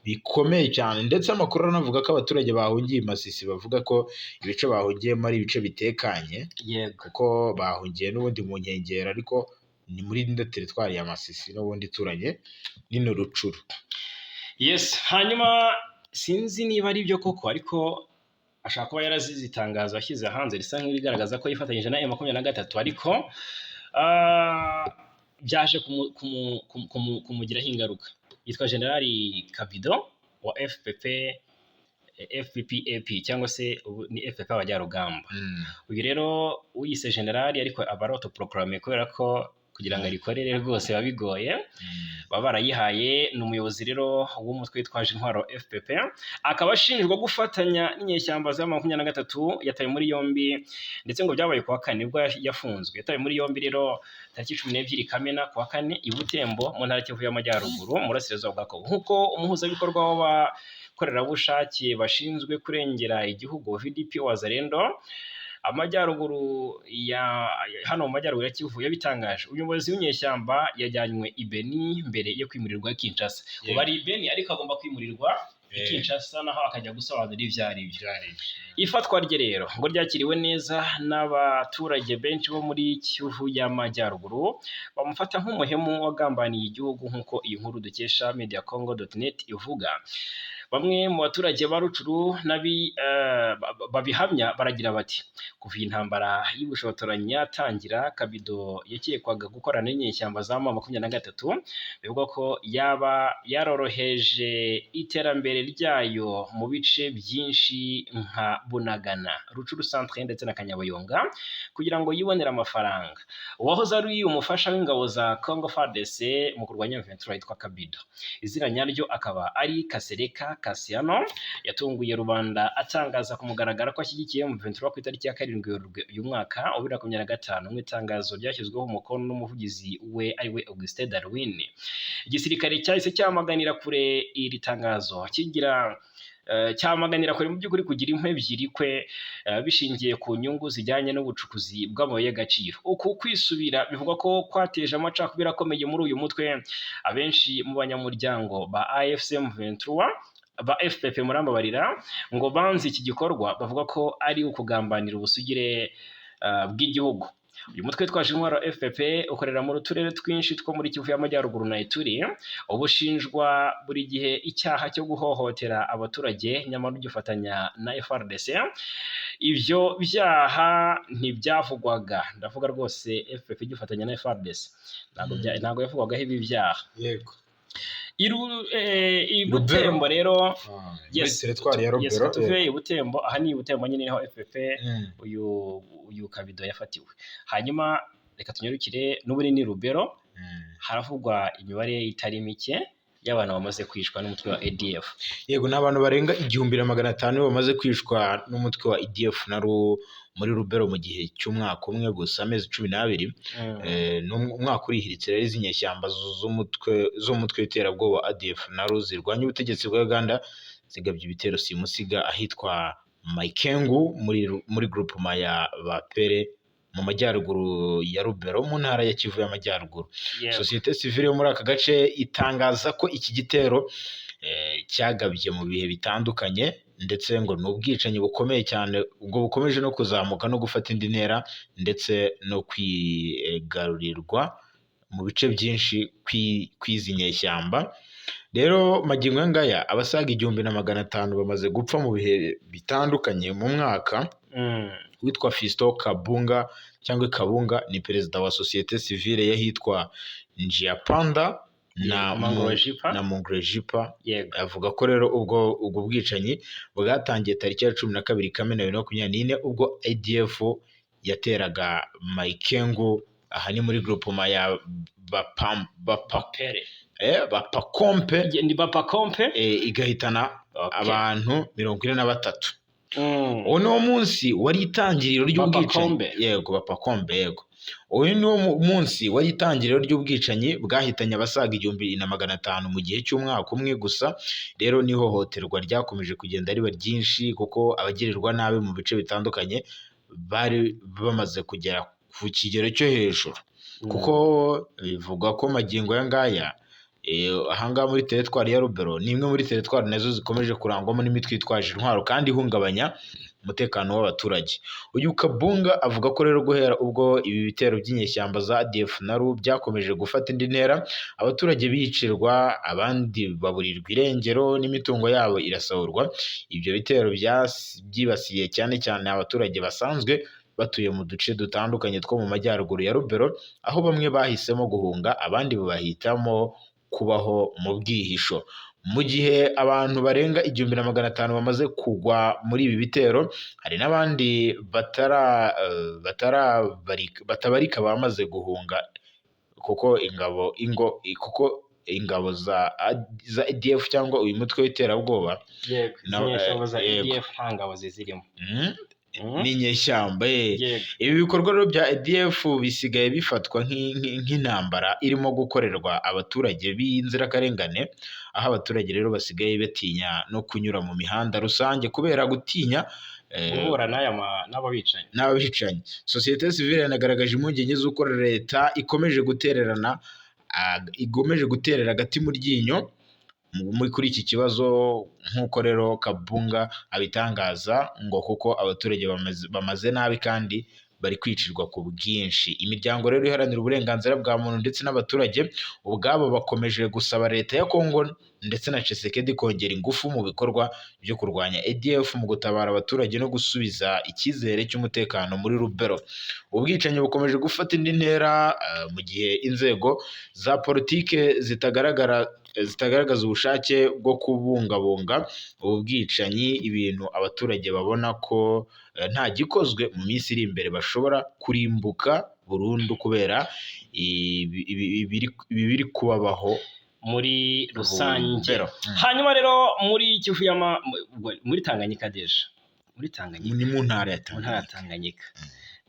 bikomeye cyane. Ndetse amakuru aranavuga ko abaturage bahungiye i Masisi bavuga ko ibice bahungiyemo ari ibice bitekanye, kuko bahungiye n'ubundi mu nkengero, ariko ni muri ino teritwari ya Masisi n'ubundi ituranye n'ino Rucuru. Yes, hanyuma sinzi niba ari byo koko, ariko ashobora kuba yarazize itangazo yashyize hanze risa nk'irigaragaza ko yifatanyije na M23, ariko byaje kumugiraho ingaruka. Yitwa Generali Kabido wa FPP, FPPAP cyangwa se ubu ni FPP Abajyarugamba. Uyu rero uyise generali, ariko aba ari autoproclamé kubera ko kugira ngo arikorere rwose biba bigoye, baba barayihaye. Ni umuyobozi rero w'umutwe witwaje intwaro FPP, akaba ashinjwa gufatanya n'inyeshyamba za 23. Yatawe muri yombi, ndetse ngo byabaye kuwa kane nibwo yafunzwe. Yatawe muri yombi rero tariki 12 Kamena, kuwa kane, i Butembo mu ntara ya Kivu y'Amajyaruguru mu burasirazuba bwa Kongo, nk'uko umuhuzabikorwa w'abakorerabushake bashinzwe kurengera igihugu VDP Wazalendo amajyaruguru ya hano mu majyaruguru ya Kivu yabitangaje. Umuyobozi w'inyeshyamba yajyanywe i Beni mbere yo kwimurirwa i Kinshasa. Ubu ari i Beni, ariko agomba kwimurirwa i Kinshasa, naho akajya gusobanura ibyo ari byo. Ifatwa rye rero ngo ryakiriwe neza n'abaturage benshi bo muri Kivu y'Amajyaruguru, bamufata nk'umuhemu wagambaniye igihugu, nk'uko iyi nkuru dukesha mediacongo.net ivuga. Bamwe mu baturage ba Rucuru babihamya baragira bati: "Kuva iyi ntambara y'ubushotoranyi yatangira, Kabido yakekwaga gukorana n'inyeshyamba za M23, bivugwa ko yaba yaroroheje iterambere ryayo mu bice byinshi nka Bunagana, Rucuru centre ndetse na Kanyabayonga kugira ngo yibonere amafaranga." Uwahoze ari umufasha w'ingabo za Congo FARDC mu kurwanya M23 yitwa Kabido, izina nyaryo akaba ari Kasereka Kasiano, yatunguye rubanda atangaza ku mugaragaro ko ashyigikiye M23 ku itariki ya 7 Werurwe uyu mwaka wa 2025, mu itangazo ryashyizweho umukono n'umuvugizi we ariwe Augustin Darwin. Igisirikare cyahise cyamaganira kure iri tangazo, kigira cyamaganira kure mu by'ukuri kugira impu ebyiri kwe, bishingiye ku nyungu zijyanye n'ubucukuzi bw'amabuye y'agaciro. Uku kwisubira bivugwa ko kwateje amacakubiri akomeye muri uyu mutwe. Abenshi mu banyamuryango ba AFC M23, ba FPP murambabarira, ngo banze iki gikorwa, bavuga ko ari ukugambanira ubusugire bw'igihugu. Uyu mutwe witwaje intwaro FPP ukorera mu turere twinshi two muri Kivu y'Amajyaruguru na Ituri, uba ushinjwa buri gihe icyaha cyo guhohotera abaturage, nyamara ugifatanya na FARDC. Ibyo byaha ntibyavugwaga, ndavuga rwose FPP igifatanya na FARDC, ntabwo yavugwagaho ibi byaha. I Butembo rero, Yes, teritwari ya yes, Rubero. Tuve i Butembo, aha ni i Butembo nyine niho FPP uyu Kabido yafatiwe. Hanyuma reka tunyarukire n'ubundi ni Rubero, haravugwa imibare itari mike y'abantu bamaze kwicwa n'umutwe wa ADF. Yego, ni abantu barenga 1500 bamaze kwicwa n'umutwe wa ADF na muri Rubero mu gihe cy'umwaka umwe gusa, amezi 12. Umwaka urihiritse rero izi nyeshyamba z'umutwe w'iterabwoba ADF na zirwanya ubutegetsi bwa Uganda zigabye ibitero simusiga ahitwa Maikengu muri groupement ya Bapere mu majyaruguru ya Rubero mu ntara ya Kivu y'Amajyaruguru. Sosiyete sivile yo muri aka gace itangaza ko iki gitero cyagabye mu bihe bitandukanye, ndetse ngo ni ubwicanyi bukomeye cyane ubwo bukomeje no kuzamuka no gufata indi ntera, ndetse no kwigarurirwa mu bice byinshi kw'izi nyeshyamba. Rero magingo aya ngaya abasaga 1500 bamaze gupfa mu bihe bitandukanye mu mwaka. Witwa Fiston Kabunga cyangwa Kabunga ni perezida wa sosiyete sivile y'ahitwa Njiapanda na Mangorojipa. Na Mongrejipa. Avuga ko rero ubwo bwicanyi bwatangiye tariki ya 12 Kamena 2024, ubwo ADF yateraga Maikengu, aha ni muri groupement ya Bapere. Bapakompe. Ni Bapakompe. Igahitana abantu 43. Uwo ni wo munsi wari itangiriro ry'ubwicanyi. Bapakombe. Yego, Bapakombe, yego. Uyu ni wo munsi wari itangiriro ry'ubwicanyi bwahitanye abasaga 1500 mu gihe cy'umwaka umwe gusa. Rero n'ihohoterwa ryakomeje kugenda riba ryinshi, kuko abagirirwa nabi mu bice bitandukanye bari bamaze kugera ku kigero cyo hejuru, kuko bivugwa ko magingo aya ngaya ahangaha muri teritwari ya Rubero ni imwe muri teritwari nazo zikomeje kurangwamo n'imitwe yitwaje intwaro kandi ihungabanya umutekano w'abaturage. Uyu Kabunga avuga ko rero guhera ubwo ibi bitero by'inyeshyamba za ADF na RU byakomeje gufata indi ntera, abaturage bicirwa, abandi baburirwa irengero n'imitungo yabo irasahurwa. Ibyo bitero byibasiye cyane cyane abaturage basanzwe batuye mu duce dutandukanye two mu majyaruguru ya Rubero, aho bamwe bahisemo guhunga, abandi bahitamo kubaho mu bwihisho. Mu gihe abantu barenga 1500 bamaze kugwa muri ibi bitero, hari n'abandi batabarika bamaze guhunga, kuko ingabo za ADF cyangwa uyu mutwe w'iterabwoba Izi nyeshyamba za yego. ADF nta ngabo zizirimo. Ni inyeshyamba. Ibi bikorwa rero bya ADF bisigaye bifatwa nk'intambara irimo gukorerwa abaturage b'inzirakarengane, aho abaturage rero basigaye batinya no kunyura mu mihanda rusange kubera gutinya guhura n'aba bicanyi. N'abicanyi. Sosiyete sivile yanagaragaje impungenge z'uko leta ikomeje gutererana, ikomeje guterera agati mu ryinyo kuri iki kibazo, nk'uko rero Kabunga abitangaza, ngo kuko abaturage bamaze nabi kandi bari kwicirwa ku bwinshi. Imiryango rero iharanira uburenganzira bwa muntu ndetse n'abaturage ubwabo bakomeje gusaba leta ya Kongo ndetse na Tshisekedi kongera ingufu mu bikorwa byo kurwanya ADF, mu gutabara abaturage no gusubiza icyizere cy'umutekano muri Rubero. Ubwicanyi bukomeje gufata indi ntera mu gihe inzego za politike zitagaragaza ubushake bwo kubungabunga ubu bwicanyi, ibintu abaturage babona ko nta gikozwe mu minsi iri imbere bashobora kurimbuka burundu kubera ibi biri kubabaho muri rusange. Rubero. Hanyuma rero muri Kivu muri Tanganyika, déjà muri Tanganyika. Ni mu ntara ya Mu ntara ya Tanganyika. Tanganyika.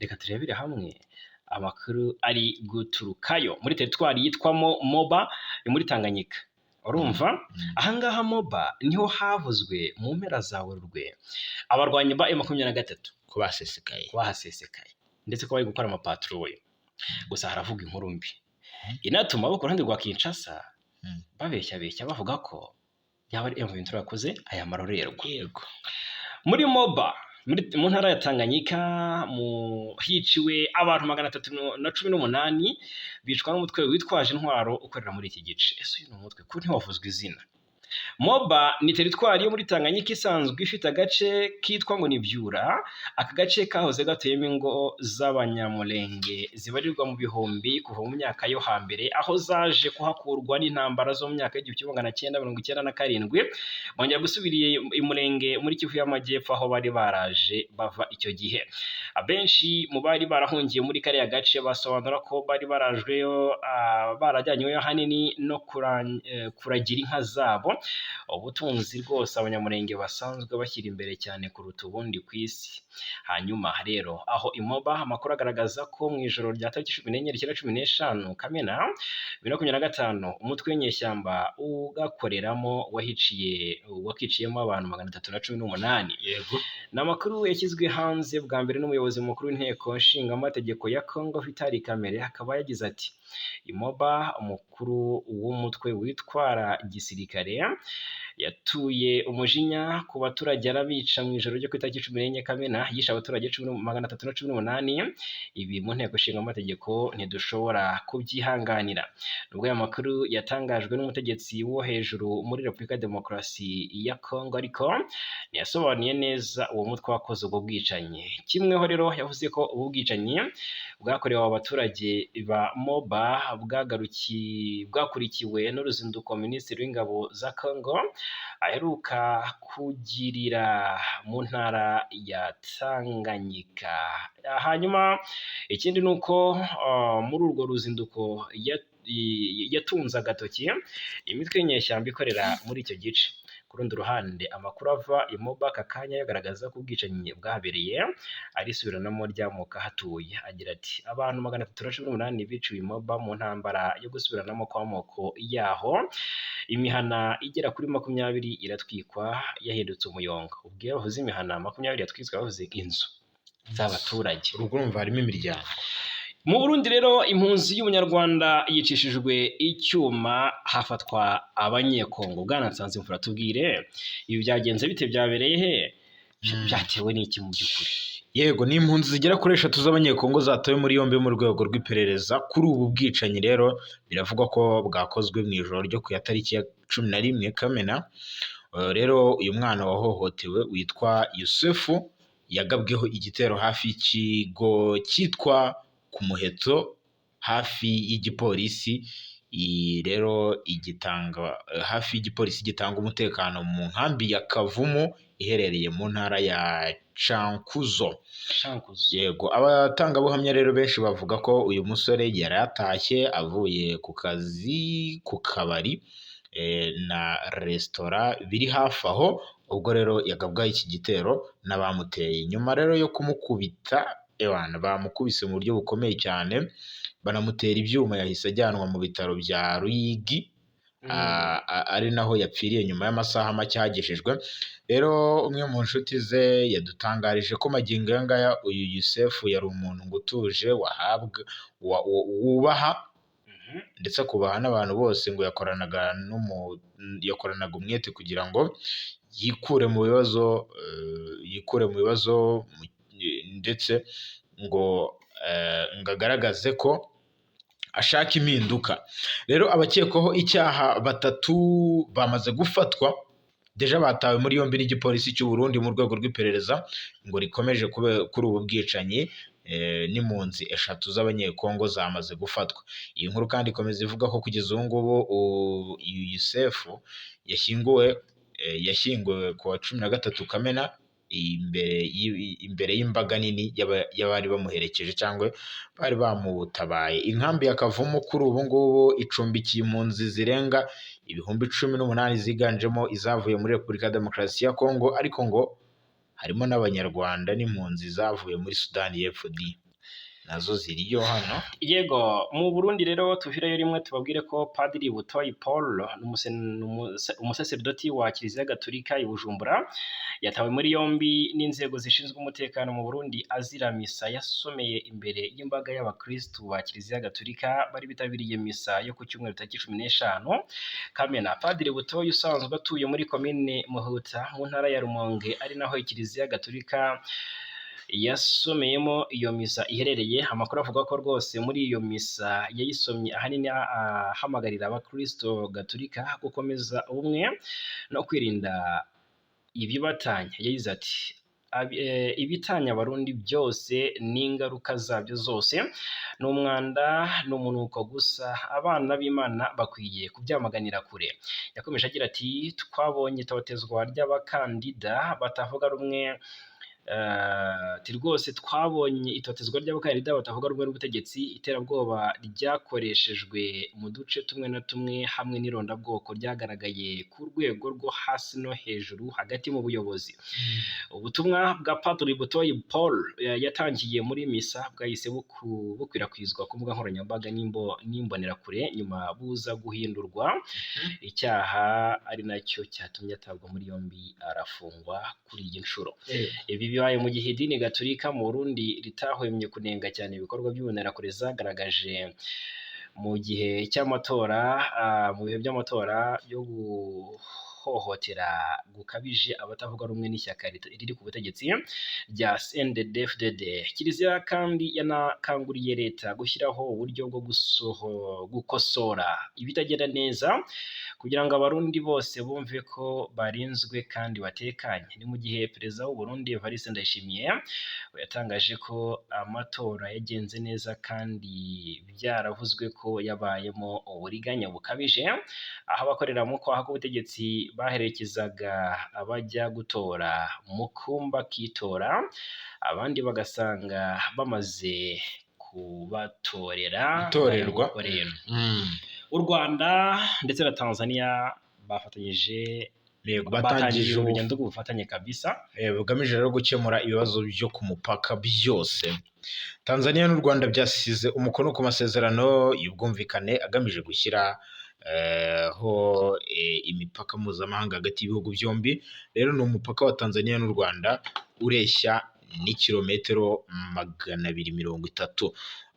Reka turebere hamwe amakuru ari guturukayo muri teritwari yitwamo Moba, ni muri Tanganyika, urumva? Ahangaha Moba niho havuzwe mu mpera za Werurwe abarwanyi ba M23 ko basesekaye, bahasesekaye, ndetse ko bari gukora amapatrouille. Gusa haravuga inkuru mbi inatuma abo ku ruhande rwa Kinshasa babeshya bavuga ko yaba ari M23 yakoze aya marorerwa. Muri Moba, mu ntara ya Tanganyika, mu hiciwe abantu 318, bicwa n'umutwe witwaje intwaro ukorera muri iki gice. Ese uyu ni umutwe ko ntiwavuzwe izina? Moba ni teritwari yo muri Tanganyika isanzwe ifite agace kitwa ngo ni Byura. Aka gace kahoze gatuyemo ingo z'Abanyamulenge zibarirwa mu bihumbi kuva mu myaka yo hambere, aho zaje kuhakurwa n'intambara zo mu myaka y'1997, bongera gusubira i Murenge muri Kivu y'Amajyepfo aho bari baraje bava icyo gihe. Abenshi mu bari barahungiye muri kariya gace basobanura ko bari barajweyo, barajyanyweyo ahanini no kuragira inka zabo, ubutunzi rwose Abanyamurenge basanzwe bashyira imbere cyane kuruta ubundi ku isi. Hanyuma rero aho i Moba, amakuru agaragaza ko mu ijoro rya tariki 14 rishyira 15 Kamena 2025, umutwe w'inyeshyamba ugakoreramo wahiciye wakiciyemo abantu 318. Ni amakuru yashyizwe hanze bwa mbere n'umuyobozi mukuru w'inteko nshingamategeko ya Congo, Vital Kamerhe, akaba yagize ati: "I Moba, umukuru w'umutwe witwara gisirikare yatuye umujinya ku baturage arabica mu ijoro ryo ku itariki 14 Kamena, yishe abaturage 318. Ibi mu nteko nshingamategeko ntidushobora kubyihanganira." Nubwo aya makuru yatangajwe n'umutegetsi wo hejuru muri Repubulika ya Demokarasi ya Congo, ariko ntiyasobanuye neza uwo mutwe wakoze ubwo bwicanyi. Kimweho rero yavuze ko ubu bwicanyi bwakorewe abo baturage ba Moba bwakurikiwe n'uruzinduko Minisitiri w'Ingabo za Congo aheruka kugirira mu ntara ya Tanganyika. Hanyuma ikindi ni uko muri urwo ruzinduko yatunze agatoki imitwe y'inyeshyamba ikorera muri icyo gice. Ku rundi ruhande, amakuru ava i Moba aka kanya agaragaza ko ubwicanyi bwahabereye ari isubiranamo ry'amoko ahatuye. Agira ati: "Abantu 318 biciwe i Moba mu ntambara yo gusubiranamo kw'amoko yaho, imihana igera kuri 20 iratwikwa yahindutse umuyonga." Ubwo iyo bavuze imihana 20 yatwitswe, bavuze inzu z'abaturage. Urugo urumva harimo imiryango. Mu Burundi rero, impunzi y'Umunyarwanda yicishijwe icyuma, hafatwa Abanyekongo. Bwana Nsanzimfura, tubwire, ibi byagenze bite? Byabereye he? Byatewe n'iki mu by'ukuri? Yego, ni impunzi zigera kuri eshatu z'Abanyekongo zatawe muri yombi mu rwego rw'iperereza kuri ubu bwicanyi. Rero biravugwa ko bwakozwe mu ijoro ryo ku ya tariki ya 11 Kamena. Rero uyu mwana wahohotewe witwa Yusufu yagabweho igitero hafi y'ikigo cyitwa ku Muheto, hafi y'igipolisi. Iyi rero igitanga hafi y'igipolisi gitanga umutekano mu nkambi ya Kavumu iherereye mu ntara ya Cankuzo. Cankuzo. Yego, abatangabuhamya rero benshi bavuga ko uyu musore yari atashye avuye ku kazi ku kabari na resitora biri hafi aho, ubwo rero yagabwaho iki gitero n'abamuteye. Nyuma rero yo kumukubita, ewana bamukubise mu buryo bukomeye cyane, banamutera ibyuma, yahise ajyanwa mu bitaro bya Ruyigi, ari naho yapfiriye nyuma y'amasaha make ahagejejwe. Rero umwe mu nshuti ze yadutangarije ko magingo aya ngaya uyu Yusefu yari umuntu ngo utuje, wahabwa wubaha ndetse akubaha n'abantu bose, ngo yakoranaga umwete kugira ngo yikure mu bibazo, ndetse ngo agaragaze ko ashaka impinduka. Rero abakekwaho icyaha batatu bamaze gufatwa, déjà batawe muri yombi n'igipolisi cy'u Burundi mu rwego rw'iperereza ngo rikomeje kuri ubu bwicanyi, n'impunzi eshatu z'Abanyekongo zamaze gufatwa. Iyi nkuru kandi ikomeza ivuga ko kugeza ubu ngubu uyu Yusefu yashyinguwe ku wa 13 Kamena imbere y'imbaga nini y'abari bamuherekeje cyangwa bari bamutabaye. Inkambi ya Kavumu kuri ubu ngubu icumbikiye impunzi zirenga 18,000 ziganjemo izavuye muri Repubulika ya Demokarasi ya Kongo, ariko ngo harimo n'Abanyarwanda n'impunzi zavuye muri Sudani y'Epfo di nazo ziriyo hano. Yego, mu Burundi rero tuvireyo rimwe, tubabwire ko Padiri Butoyi Paul, umusaseridoti wa Kiliziya Gatolika i Bujumbura, yatawe muri yombi n'inzego zishinzwe umutekano mu Burundi azira misa yasomeye imbere y'imbaga y'abakristu ba Kiliziya Gatolika bari bitabiriye misa yo ku cyumweru tariki 15 Kamena. Padiri Butoyi usanzwe atuye muri komine Muhuta mu ntara ya Rumonge, ari naho Kiliziya Gatolika Yasomeyemo iyo misa iherereye. Amakuru avuga ko rwose muri iyo misa yayisomye ahanini ahamagarira abakristo gatolika gukomeza ubumwe no kwirinda ibibatanya. Yagize ati: "Ibitanya Abarundi byose n'ingaruka zabyo zose ni umwanda, ni umunuko gusa. Abana b'Imana bakwiye kubyamaganira kure." Yakomeje agira ati: "Twabonye itotezwa ry'abakandida batavuga rumwe, ati rwose twabonye itotezwa ry'abakandida batavuga rumwe n'ubutegetsi, iterabwoba ryakoreshejwe mu duce tumwe na tumwe, hamwe n'irondabwoko ryagaragaye ku rwego rwo hasi no hejuru hagati mu buyobozi." Ubutumwa bwa Padiri Butoyi Paul yatangiye muri misa bwahise bukwirakwizwa ku mbuga nkoranyambaga n'imbonerakure, nyuma buza guhindurwa icyaha, ari nacyo cyatumye atabwa muri yombi arafungwa kuri iyi nshuro. Ibi bibaye mu gihe idini gatolika mu Burundi ritahwemye kunenga cyane ibikorwa by'imbonerakure zagaragaje mu gihe cy'amatora, mu bihe by'amatora yo guhohotera gukabije abatavuga rumwe n'ishyaka riri ku butegetsi rya CNDD-FDD. Kiliziya kandi yanakanguriye leta gushyiraho uburyo bwo gukosora ibitagenda neza kugira ngo Abarundi bose bumve ko barinzwe kandi batekanye. Ni mu gihe Perezida w'u Burundi Evariste Ndayishimiye we yatangaje ko amatora yagenze neza kandi byaravuzwe ko yabayemo uburiganya bukabije, aho abakorera mu kwaha k'ubutegetsi baherekezaga abajya gutora mu kumba k'itora, abandi bagasanga bamaze kubatorera. Gutorerwa. Rero u Rwanda ndetse na Tanzania bafatanyije, Batangije batangije urugendo rw'ubufatanye kabisa. Bugamije rero gukemura ibibazo byo ku mupaka byose. Tanzania n'u Rwanda byasize umukono ku masezerano y'ubwumvikane agamije gushyira ho imipaka mpuzamahanga hagati y'ibihugu byombi. Rero ni umupaka wa Tanzania n'u Rwanda ureshya n'ikirometero 230.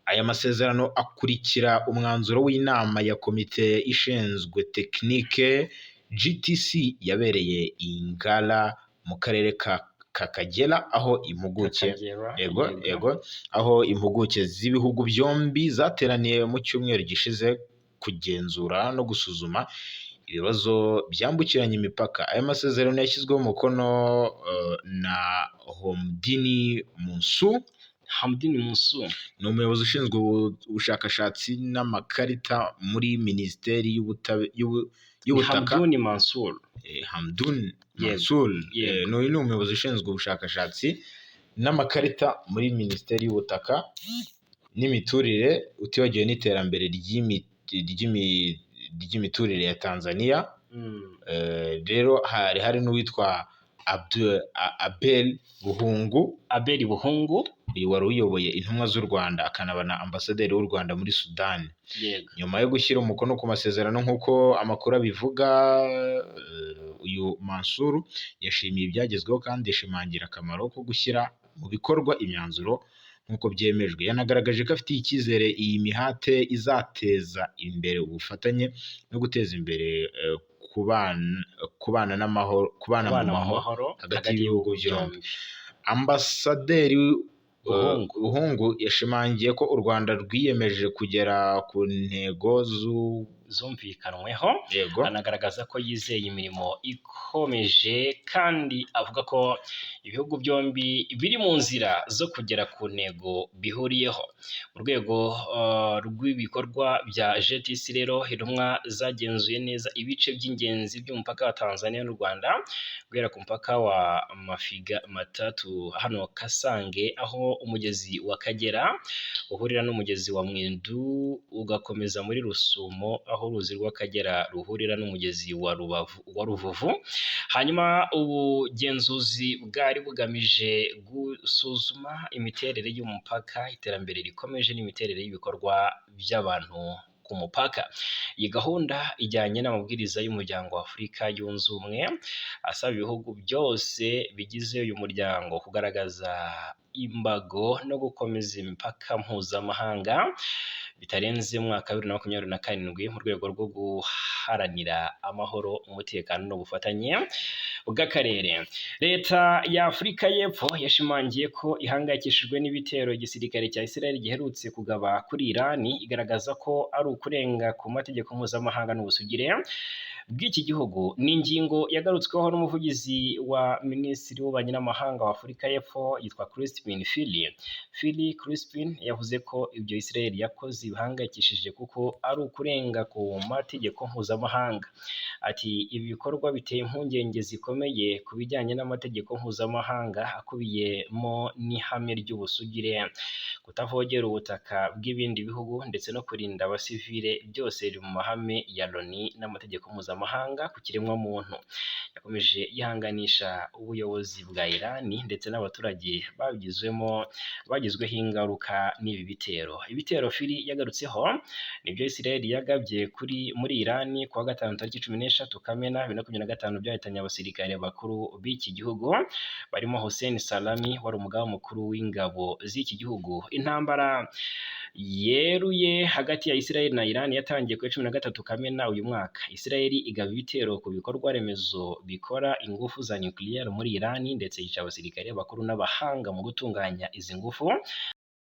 Aya masezerano akurikira umwanzuro w'inama ya komite ishinzwe tekinike GTC yabereye i Ngara mu karere ka Kagera, aho impuguke Akagera, yego yego, aho impuguke z'ibihugu byombi zateraniye mu cyumweru gishize kugenzura no gusuzuma ibibazo byambukiranya imipaka. Aya masezerano yashyizweho umukono na Homdini Munsu. Hamdini Musu. Ni umuyobozi ushinzwe ubushakashatsi n'amakarita muri Minisiteri y'Ubutaka. Hamduni Mansur. Hamdun Yego, Mansur. Yego. N'uyu ni umuyobozi ushinzwe ubushakashatsi n'amakarita muri Minisiteri y'Ubutaka n'Imiturire, utibagiwe n'Iterambere ry'Imiturire ya Tanzania. Rero hari n'uwitwa Abel Buhungu. Abeli Buhungu. Uyu wari uyoboye intumwa z'u Rwanda, akanaba na ambasaderi w'u Rwanda muri Sudani. Nyuma yo gushyira umukono ku masezerano, nk'uko amakuru abivuga, uyu Mansur yashimiye ibyagezweho kandi yashimangira akamaro ko gushyira mu bikorwa imyanzuro nk'uko byemejwe. Yanagaragaje ko afitiye icyizere iyi mihate izateza imbere ubufatanye no guteza imbere kubana n'amahoro, kubana mu kubana mu mahoro mahoro hagati y'ibihugu byombi. Ambasaderi Buhungu. Buhungu yashimangiye ko u Rwanda rwiyemeje kugera ku ntego zumvikanweho. Yego. Anagaragaza ko yizeye imirimo ikomeje, kandi avuga ko ibihugu byombi biri mu nzira zo kugera ku ntego bihuriyeho. Mu rwego rw'ibikorwa bya GTC rero, intumwa zagenzuye neza ibice by'ingenzi by'umupaka wa Tanzania n'u Rwanda, guhera ku mupaka wa Mafiga Matatu hano Kasange, aho umugezi wa Kagera uhurira n'umugezi wa Mwindu, ugakomeza muri Rusumo aho uruzi rw'Akagera ruhurira n'umugezi wa Rubavu, wa Ruvuvu. Hanyuma ubugenzuzi bwari bugamije gusuzuma imiterere y'umupaka, iterambere rikomeje n'imiterere y'ibikorwa by'abantu ku mupaka. Iyi gahunda ijyanye n'amabwiriza y'Umuryango wa Afurika Yunze Ubumwe asaba ibihugu byose bigize uyu muryango kugaragaza imbago no gukomeza imipaka mpuzamahanga bitarenze umwaka wa 2027, mu rwego rwo guharanira amahoro, umutekano n'ubufatanye. bw'akarere. Leta ya Afurika y'Epfo yashimangiye ko ihangayikishijwe n'ibitero igisirikare cya Israel giherutse kugaba kuri Iran, igaragaza ko ari ukurenga ku mategeko mpuzamahanga n'ubusugire bw'iki gihugu. Ni ingingo yagarutsweho n'umuvugizi wa Minisitiri w'Ububanyi n'Amahanga wa Afurika y'Epfo yitwa Crispin Phili. Phili Crispin yavuze ko ibyo Israel yakoze bihangayikishije kuko ari ukurenga ku mategeko mpuzamahanga. Ati: "Ibi bikorwa biteye impungenge zikomeye ku bijyanye n'amategeko mpuzamahanga akubiyemo n'ihame ry'ubusugire, kutavogera ubutaka bw'ibindi bihugu ndetse no kurinda abasivile, byose biri mu mahame ya Loni n'amategeko mpuzamahanga ku kiremwamuntu." Yakomeje yihanganisha ubuyobozi bwa Iran ndetse n'abaturage bagizweho ingaruka n'ibi bitero. Ibitero Phili yagarutseho nibyo Israel yagabye muri Iran kuwa gatanu tariki 13 Kamena 2025, byahitanye abasirikare bakuru b'iki gihugu barimo Hossein Salami wari umugaba mukuru w'ingabo z'iki gihugu. Intambara yeruye hagati ya Israel na Iran yatangiye ku 13 Kamena uyu mwaka. Israel igaba ibitero ku bikorwa remezo bikora ingufu za nucleaire muri Iran, ndetse yica abasirikare bakuru n'abahanga mu gutunganya izi ngufu.